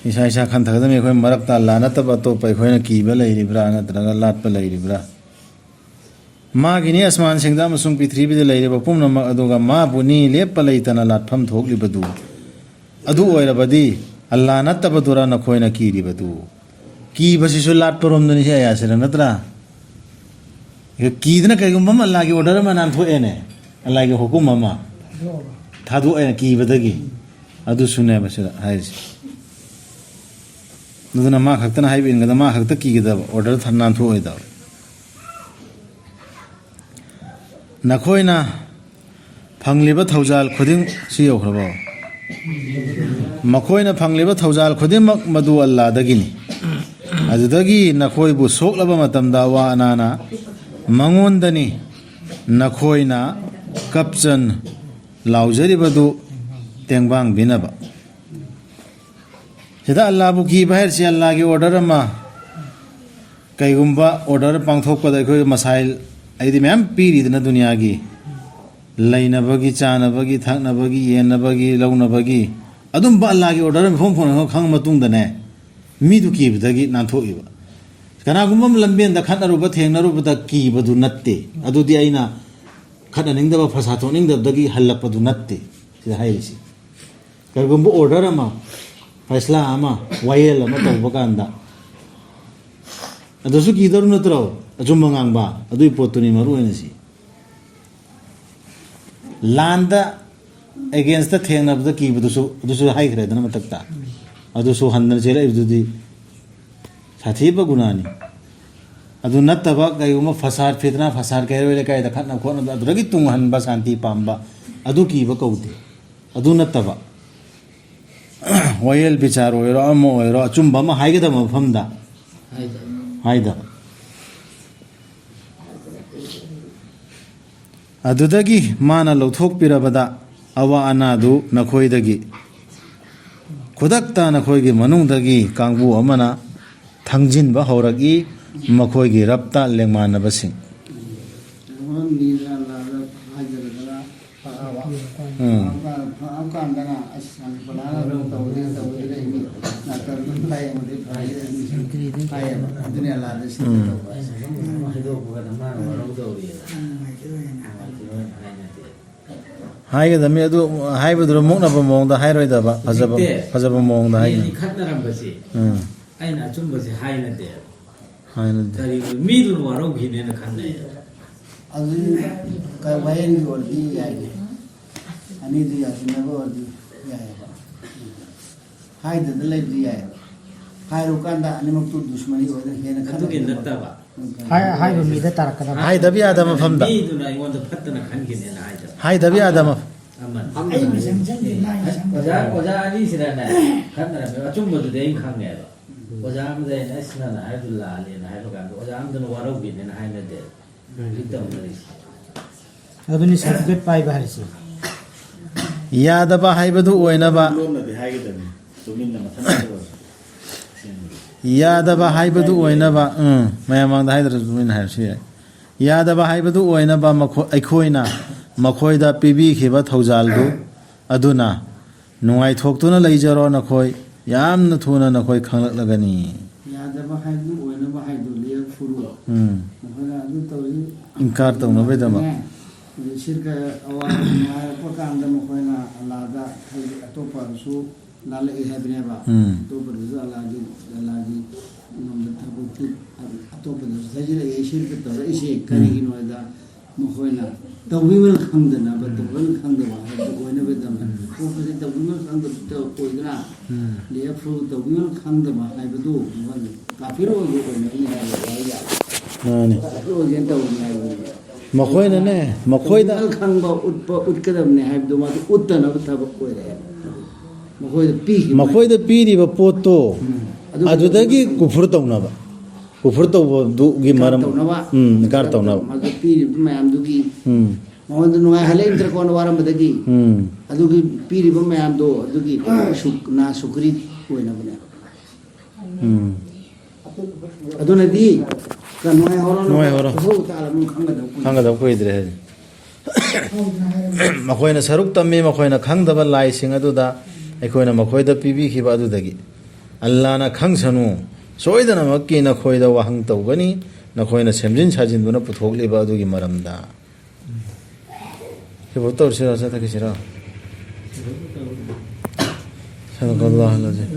ꯏꯁꯥ ꯏꯁꯥ ꯈꯟꯊꯒꯗꯕꯅꯤ꯫ ꯑꯩꯈꯣꯏ ꯃꯔꯛꯇ ꯑꯜꯂꯥ ꯅꯠꯇꯕ ꯑꯇꯣꯞꯄ ꯑꯩꯈꯣꯏꯅ ꯀꯤꯕ ꯂꯩꯔꯤꯕ꯭ꯔꯥ, ꯅꯠꯇ꯭ꯔꯒ ꯂꯥꯠꯄ ꯂꯩꯔꯤꯕ꯭ꯔꯥ? ꯃꯥꯒꯤꯅꯤ ꯑꯁꯃꯥꯟꯁꯤꯡꯗ ꯑꯃꯁꯨꯡ ꯄ꯭ꯔꯤꯊꯤꯕꯤꯗ ꯂꯩꯔꯤꯕ ꯄꯨꯝꯅꯃꯛ, ꯑꯗꯨꯒ ꯃꯥꯕꯨꯅꯤ ꯂꯦꯞꯄ ꯂꯩꯇꯅ ꯂꯥꯠꯐꯝ ꯊꯣꯛꯂꯤꯕꯗꯨ꯫ ꯑꯗꯨ ꯑꯣꯏꯔꯕꯗꯤ ꯑꯜꯂꯥ ꯅꯠꯇꯕꯗꯨꯔ ꯅꯈꯣꯏꯅ ꯀꯤꯔꯤꯕꯗꯨ? ꯀꯤꯕꯁꯤꯁꯨ ꯂꯥꯠꯄꯔꯣꯝꯗꯅꯤ ꯁꯤ ꯑꯌꯥꯁꯤꯗ, ꯅꯠꯇ꯭ꯔꯥ? ꯀꯤꯗꯅ ꯀꯩꯒꯨꯝꯕ ꯑꯃ ꯑꯜꯂꯥꯒꯤ order ꯑꯃ ꯅꯥꯟꯊꯣꯛꯑꯦꯅꯦ, ꯑꯜꯂꯥꯒꯤ ꯍꯨꯀꯨꯝ ꯑꯃ ꯊꯥꯗꯣꯛꯑꯦꯅ ꯀꯤꯕꯗꯒꯤ, ꯑꯗꯨꯁꯨꯅꯦꯕ ꯁꯤꯗ ꯍꯥꯏꯔꯤꯁꯦ꯫ ꯑꯗꯨꯅ ꯃꯥ ꯈꯛꯇꯅ ꯍꯥꯏꯕ ꯏꯟꯒꯗꯕ, ꯃꯥ ꯈꯛꯇ ꯀꯤꯒꯗꯕ, order ꯊ-, ꯅꯥꯟꯊꯣꯛꯑꯣꯏꯗꯕ꯫ ꯅꯈꯣꯏꯅ ꯐꯪꯂꯤꯕ ꯊꯧꯖꯥꯜ ꯈꯨꯗꯤꯡ, ꯁꯤ ꯌꯧꯈ꯭ꯔꯕꯣ? ꯃꯈꯣꯏꯅ ꯐꯪꯂꯤꯕ ꯊꯧꯖꯥꯜ ꯈꯨꯗꯤꯡꯃꯛ ꯃꯗꯨ ꯑꯜꯂꯥꯗꯒꯤꯅꯤ꯫ ꯑꯗꯨꯗꯒꯤ ꯅꯈꯣꯏꯕꯨ ꯁꯣꯛꯂꯕ ꯃꯇꯝꯗ ꯑꯋꯥ ꯑꯅꯥꯅ ꯃꯉꯣꯟꯗꯅꯤ꯫ ꯅꯈꯣꯏꯅ ꯀꯞꯆꯟ ꯂꯥꯎꯖꯔꯤꯕꯗꯨ ꯇꯦꯡꯕꯥꯡꯕꯤꯅꯕ꯫ ꯁꯤꯗ ꯑꯜꯂꯥꯕꯨ ꯀꯤꯕ ꯍꯥꯏꯔꯤꯁꯤ ꯑꯜꯂꯥꯒꯤ order ꯑꯃ, ꯀꯩꯒꯨꯝꯕ order ꯄꯥꯡꯊꯣꯛꯄꯗ ꯑꯩꯈꯣꯏ ꯃꯁꯥꯏꯜ ꯑꯩꯗꯤ ꯃꯌꯥꯝ ꯄꯤꯔꯤꯗꯅ ꯗꯨꯅꯤꯌꯥꯒꯤ, ꯂꯩꯅꯕꯒꯤ, ꯆꯥꯅꯕꯒꯤ, ꯊꯛꯅꯕꯒꯤ, ꯌꯦꯟꯅꯕꯒꯤ, ꯂꯧꯅꯕꯒꯤ, ꯑꯗꯨꯝꯕ ꯑꯜꯂꯥꯒꯤ order ꯃꯐꯝ ꯐꯣꯡꯅ ꯈꯪꯉ ꯃꯇꯨꯡꯗꯅꯦ, ꯃꯤꯗꯨ ꯀꯤꯕꯗꯒꯤ ꯅꯥꯟꯊꯣꯛꯏꯕ꯫ ꯀꯅꯥꯒꯨꯝꯕ ꯑꯃ ꯂꯝꯕꯦꯟꯗ ꯈꯠꯅꯔꯨꯕ, ꯊꯦꯡꯅꯔꯨꯕꯗ ꯀꯤꯕꯗꯨ ꯅꯠꯇꯦ꯫ ꯑꯗꯨꯗꯤ ꯑꯩꯅ ꯈꯠꯅꯅꯤꯡꯗꯕ, ꯐꯁꯥ ꯊꯣꯛꯅꯤꯡꯗꯕꯗꯒꯤ ꯍꯜꯂꯛꯄꯗꯨ ꯅꯠꯇꯦ ꯁꯤꯗ ꯍꯥꯏꯔꯤꯁꯤ꯫ ꯀꯔꯤꯒꯨꯝꯕ order ꯑꯃ, ꯐꯩꯁꯂꯥ ꯑꯃ, ꯋꯥꯌꯦꯜ ꯑꯃ ꯇꯧꯕ ꯀꯥꯟꯗ, ꯑꯗꯨꯁꯨ ꯀꯤꯗꯧꯔꯤ ꯅꯠꯇ꯭ꯔꯣ? ꯑꯆꯨꯝꯕ ꯉꯥꯡꯕ, ꯑꯗꯨꯒꯤ ꯄꯣꯠꯇꯨꯅꯤ ꯃꯔꯨ ꯑꯣꯏꯅ ꯁꯤ꯫ ꯂꯥꯟꯗ against ꯊꯦꯡꯅꯕꯗ ꯀꯤꯕꯗꯨꯁꯨ, ꯑꯗꯨꯁꯨ ꯍꯥꯏꯈ꯭ꯔꯦꯗꯅ ꯃꯊꯛꯇ꯫ ꯑꯗꯨꯁꯨ ꯍꯟꯗꯅ ꯆꯦꯜꯂꯛꯏꯕꯗꯨꯗꯤ ꯁꯥꯊꯤꯕ ꯒꯨꯅꯥꯅꯤ꯫ ꯑꯗꯨ ꯅꯠꯇꯕ ꯀꯩꯒꯨꯝꯕ ꯐꯁꯥꯗ, ꯐꯤꯇꯅꯥ ꯐꯁꯥꯗ, ꯀꯩꯔꯣꯏ ꯂꯩꯀꯥꯏꯗ ꯈꯠꯅ ꯈꯣꯠꯅꯕ, ꯑꯗꯨꯗꯒꯤ ꯇꯨꯡꯍꯟꯕ, ꯁꯥꯟꯇꯤ ꯄꯥꯝꯕ, ꯑꯗꯨ ꯀꯤꯕ ꯀꯧꯗꯦ꯫ ꯑꯗꯨ ꯅꯠꯇꯕ ꯋꯥꯌꯦꯜ ꯕꯤꯆꯥꯔ ꯑꯣꯏꯔꯣ, ꯑꯃ ꯑꯣꯏꯔꯣ, ꯑꯆꯨꯝꯕ ꯑꯃ ꯍꯥꯏꯒꯗꯕ ꯃꯐꯝꯗ ꯍꯥꯏꯗꯕ꯫ ꯑꯗꯨꯗꯒꯤ ꯃꯥꯅ ꯂꯧꯊꯣꯛꯄꯤꯔꯕꯗ ꯑꯋꯥ ꯑꯅꯥꯗꯨ ꯅꯈꯣꯏꯗꯒꯤ, ꯈꯨꯗꯛꯇ ꯅꯈꯣꯏꯒꯤ ꯃꯅꯨꯡꯗꯒꯤ ꯀꯥꯡꯕꯨ ꯑꯃꯅ ꯊꯪꯖꯤꯟꯕ ꯍꯧꯔꯛꯏ, ꯃꯈꯣꯏꯒꯤ ꯔꯕꯇ ꯂꯦꯡꯃꯥꯟꯅꯕꯁꯤꯡ꯫ ꯎꯝ꯫ ꯑꯗ ꯁꯤꯗ ꯎꯝ꯫ ꯇꯧꯕ꯫ ꯑꯩꯅ ꯑꯗꯨꯝ ꯍꯥꯏꯗꯣꯛꯄꯒ ꯅꯪ ꯃꯥꯅ ꯋꯥꯔꯧꯗꯧꯔꯤꯅ꯫ ꯅꯪ ꯅꯨꯡꯉꯥꯏꯇꯦ, ꯅꯨꯡꯉꯥꯏꯇꯦ꯫ ꯅꯨꯡꯉꯥꯏꯇꯦ, ꯍꯥꯏꯅꯗꯦ꯫ ꯍꯥꯏꯒꯗꯕꯅꯤ, ꯑꯗꯨ ꯍꯥꯏꯕꯗꯨꯗ ꯃꯨꯛꯅꯕ ꯃꯑꯣꯡꯗ ꯍꯥꯏꯔꯣꯏꯗꯕ, ꯐꯖꯕ, ꯍꯧꯖꯤꯛꯇꯤ ꯐꯖꯕ ꯃꯑꯣꯡꯗ ꯃꯤ ꯍꯥꯏꯒꯅꯤ꯫ ꯑꯅꯤ ꯈꯠꯅꯔꯝꯕꯁꯤ ꯎꯝ꯫ ꯑꯩꯅ ꯑꯆꯨꯝꯕꯁꯤ ꯍꯥꯏꯅꯗꯦꯕ꯫ ꯍꯥꯏꯅꯗꯦ꯫ ꯀꯔꯤꯒꯨꯝꯕ ꯃꯤꯗꯨꯅ ꯋꯥꯔꯧꯈꯤꯅꯦꯅ ꯈꯟꯅꯩꯌꯦꯕ꯫ ꯑꯗꯨꯗꯤ ꯀ-, ꯋꯥꯌꯦꯜꯒꯤ ꯑꯣꯏꯔꯗꯤ ꯌꯥꯏꯅꯦ꯫ ꯑꯅꯤꯗꯨ ꯌꯥꯁꯤꯟꯅꯕ ꯑꯣꯏꯔꯗꯤ ꯌꯥꯏꯑꯕ꯫ ꯍꯥꯏꯗꯅ ꯂꯩꯕꯗꯤ ꯌꯥꯏꯑꯕ꯫ ꯍꯥꯏꯔꯨꯀꯥꯟꯗ ꯑꯅꯤꯃꯛꯇꯨ ꯗꯨꯁꯃꯅꯤ ꯑꯣꯏꯗꯅ ꯍꯦꯟꯅ ꯑꯗꯨꯒꯤ ꯈꯟꯅ ꯅꯠꯇꯕ꯫ ꯍꯥꯏ-, ꯍꯥꯏꯕ ꯃꯤꯗ ꯇꯥꯔꯛꯀꯗꯕ꯫ ꯍꯥꯏꯗꯕ ꯌꯥꯗꯕ ꯃꯐꯝꯗ꯫ ꯃꯤꯗꯨꯅ ꯑꯩꯉꯣꯟꯗ ꯐꯠꯇꯅ ꯈꯟꯈꯤꯅꯦꯅ ꯍꯥꯏꯗꯕ꯫ ꯍꯥꯏꯗꯕ ꯌꯥꯗꯕ ꯃꯐꯝ꯫ ꯑꯃꯅꯤ꯫ ꯑꯩ ꯃꯁꯝ ꯁꯪꯗꯦ, ꯃꯥꯏ ꯁꯪꯗꯦ꯫ ꯑꯣꯖꯥ, ꯑꯣꯖꯥ ꯑꯅꯤꯁꯤꯅꯅꯦ ꯈꯠꯅꯔꯝꯃꯦꯕ꯫ ꯑꯆꯨꯝꯕꯗꯨꯗꯤ ꯑꯩ ꯈꯪꯉꯦꯕ꯫ ꯑꯣꯖꯥ ꯑꯃꯗ ꯑꯩꯅ, "ꯑꯁ, ꯅꯪꯅ ꯍꯥꯏꯕꯗꯨ ꯂꯥꯜꯂꯦꯅ" ꯍꯥꯏꯕ ꯀꯥꯟꯗ ꯑꯣꯖꯥ ꯑꯃꯗꯨꯅ ꯋꯥꯔꯧꯕꯤꯅꯦꯅ ꯍꯥꯏꯅꯗꯦ꯫ ꯍꯧꯖꯤꯛ ꯇꯧꯅꯔꯤꯁꯦ꯫ ꯑꯗꯨꯅꯤ certificate ꯄꯥꯏꯕ ꯍꯥꯏꯁꯦ꯫ ꯌꯥꯗꯕ ꯍꯥꯏꯕꯗꯨ ꯑꯣꯏꯅꯕ꯫ ꯂꯣꯟꯅꯗꯤ ꯍꯥꯏꯒꯗꯕꯅꯤ꯫ ꯇꯨꯃꯤꯟꯅ ꯃꯊꯟꯇ ꯑꯣꯏꯔꯁꯨ꯫ ꯑꯁꯦꯡꯕꯗꯤ꯫ ꯌꯥꯗꯕ ꯍꯥꯏꯕꯗꯨ ꯑꯣꯏꯅꯕ, ꯎꯝ, ꯃꯌꯥꯝ ꯃꯥꯡꯗ ꯍꯥꯏꯗ꯭ꯔꯁꯨ ꯇꯨꯃꯤꯟꯅ ꯍꯥꯏꯔꯁꯨ ꯌꯥꯏ꯫ ꯌꯥꯗꯕ ꯍꯥꯏꯕꯗꯨ ꯑꯣꯏꯅꯕ ꯃꯈꯣ-, ꯑꯩꯈꯣꯏꯅ ꯃꯈꯣꯏꯗ ꯄꯤꯕꯤꯈꯤꯕ ꯊꯧꯖꯥꯜꯗꯨ ꯑꯗꯨꯅ ꯅꯨꯡꯉꯥꯏꯊꯣꯛꯇꯨꯅ ꯂꯩꯖꯔꯣ, ꯅꯈꯣꯏ ꯌꯥꯝꯅ ꯊꯨꯅ ꯅꯈꯣꯏ ꯈꯪꯂꯛꯂꯒꯅꯤ꯫ ꯌꯥꯗꯕ ꯍꯥꯏꯕꯗꯨ ꯑꯣꯏꯅꯕ ꯍꯥꯏꯗꯨ ꯂꯤꯌꯔ ꯐꯨꯔꯨ꯫ ꯎꯝ꯫ ꯃꯈꯣꯏꯅ ꯑꯗꯨ ꯇꯧꯔꯤ꯫ ꯏꯟꯀꯥꯔ ꯇꯧꯅꯕꯩꯗꯃꯛ꯫ ꯅꯦ꯫ ꯍꯧꯖꯤꯛ ꯁꯤꯔꯀ ꯑꯋꯥꯕ ꯅꯨꯡꯉꯥꯏꯔꯛꯄ ꯀꯥꯟꯗ ꯃꯈꯣꯏꯅ ꯑꯜꯂꯥꯗ ꯍꯥꯏꯗꯤ ꯑꯇꯣꯞꯄ ꯑꯃꯁꯨ ꯂꯥꯜꯂꯛꯏ ꯍꯥꯏꯕꯅꯦꯕ꯫ ꯎꯝ꯫ ꯑꯇꯣꯞꯄꯗꯁꯨ ꯑꯜꯂꯥꯒꯤ, ꯑꯜꯂꯥꯒꯤ ꯉꯝꯕ ꯊꯕꯛꯇꯤ ꯑꯇꯣꯞꯄꯗꯁꯨ ꯊꯥꯖꯤꯜꯂꯛꯑꯦ, ꯁꯤꯔꯀ ꯇꯧꯔꯛꯏꯁꯦ ꯎꯝ꯫ ꯀꯔꯤꯒꯤꯅꯣ ꯍꯥꯏꯗ ꯃꯈꯣꯏꯅ ꯇꯧꯕꯤꯃꯜ ꯈꯪꯗꯅꯕ, ꯎꯝ꯫ ꯇꯧꯕꯤꯃꯜ ꯈꯪꯗꯕ ꯍꯥꯏꯕꯗꯨ ꯑꯣꯏꯅꯕꯒꯤꯗꯃꯛ ꯎꯝ꯫ ꯑꯇꯣꯞꯄꯁꯦ ꯇꯧꯕꯤꯃꯜ ꯈꯪꯗꯕ ꯑꯣꯏꯗꯅ ꯎꯝ꯫ ꯂꯦꯐ ꯔꯨ ꯇꯧꯕꯤꯃꯜ ꯈꯪꯗꯕ ꯍꯥꯏꯕꯗꯨ ꯃꯈꯣꯏꯅ ꯀꯥꯐꯤꯔ ꯑꯣꯏꯕ ꯑꯣꯏꯅꯕꯅꯤ ꯍꯥꯏꯕ ꯋꯥꯍꯩ ꯌꯥꯝ ꯃꯥꯅꯤ꯫ ꯀꯥꯐꯤꯔ ꯑꯣꯏꯒꯦꯅ ꯇꯧꯕꯅꯤ ꯍꯥꯏꯕꯅꯤ꯫ ꯃꯈꯣꯏꯅꯅꯦ, ꯃꯈꯣꯏꯗ ꯇꯧꯕꯤꯃꯜ ꯈꯪꯕ ꯎꯠꯄ, ꯎꯠꯀꯗꯕꯅꯤ ꯍꯥꯏꯕꯗꯨ ꯃꯥꯗꯤ ꯎꯠꯇꯅꯕ ꯊꯕꯛ ꯑꯣꯏꯔꯛꯑꯦ꯫ ꯃꯈꯣꯏꯗ ꯄꯤꯈꯤꯕ ꯃꯈꯣꯏꯗ ꯄꯤꯔꯤꯕ ꯄꯣꯠꯇꯣ ꯎꯝ꯫ ꯑꯗꯨ ꯑꯗꯨꯗꯒꯤ ꯈꯛꯇꯪ ꯀꯨꯐꯨꯔ ꯇꯧꯅꯕ, ꯀꯨꯐꯨꯔ ꯇꯧꯕꯗꯨꯒꯤ ꯏꯟꯀꯥꯔ ꯃꯔꯝ ꯇꯧꯅꯕ꯫ ꯎꯝ, ꯏꯟꯀꯥꯔ ꯇꯧꯅꯕ꯫ ꯃꯗꯨ ꯄꯤꯔꯤꯕ ꯃꯌꯥꯝꯗꯨꯒꯤ ꯎꯝ꯫ ꯃꯉꯣꯟꯗ ꯅꯨꯡꯉꯥꯏꯍꯜꯂꯦ ꯅꯠꯇ꯭ꯔ ꯀꯣꯟꯅ ꯋꯥꯔꯝꯕꯗꯒꯤ ꯎꯝ꯫ ꯑꯗꯨꯒꯤ ꯄꯤꯔꯤꯕ ꯃꯌꯥꯝꯗꯣ ꯑꯗꯨꯒꯤ ꯁꯨꯛ-, ꯅꯥ ꯁꯨꯀ꯭ꯔꯤ ꯑꯣꯏꯅꯕꯅꯦ꯫ ꯎꯝ꯫ ꯑꯗꯨꯅꯗꯤ ꯀ-, ꯅꯨꯡꯉꯥꯏꯍꯧꯔꯣ, ꯅꯨꯡꯉꯥꯏꯍꯧꯔꯣ꯫ ꯑꯐꯧ ꯇꯥꯔꯕ ꯈꯪꯒꯗꯕ ꯀꯨꯏꯔꯦ꯫ ꯈꯪꯒꯗꯕ ꯀꯨꯏꯗ꯭ꯔꯦ ꯍꯥꯏꯗꯤ꯫ ꯃꯈꯣꯏꯅ ꯁꯔꯨꯛ ꯇꯝꯃꯤ, ꯃꯈꯣꯏꯅ ꯈꯪꯗꯕ ꯂꯥꯏꯁꯤꯡ ꯑꯗꯨꯗ ꯑꯩꯈꯣꯏꯅ ꯃꯈꯣꯏꯗ ꯄꯤꯕꯤꯈꯤꯕ ꯑꯗꯨꯗꯒꯤ꯫ ꯑꯜꯂꯥꯅ ꯈꯪꯁꯅꯨ, ꯁꯣꯏꯗꯅꯃꯛꯀꯤ ꯅꯈꯣꯏꯗ ꯋꯥꯍꯪ ꯇꯧꯒꯅꯤ, ꯅꯈꯣꯏꯅ ꯁꯦꯝꯖꯤꯟ ꯁꯥꯖꯤꯟꯗꯨꯅ ꯄꯨꯊꯣꯛꯂꯤꯕ ꯑꯗꯨꯒꯤ ꯃꯔꯝꯗ꯫ ꯁꯤꯐꯥꯎ ꯇꯧꯔꯁꯤꯔꯣ, ꯆꯠꯊꯈꯤꯁꯤꯔꯣ? ꯁꯗꯛ ꯑꯜꯂꯥꯍꯨꯜ ꯑꯖꯤꯝ꯫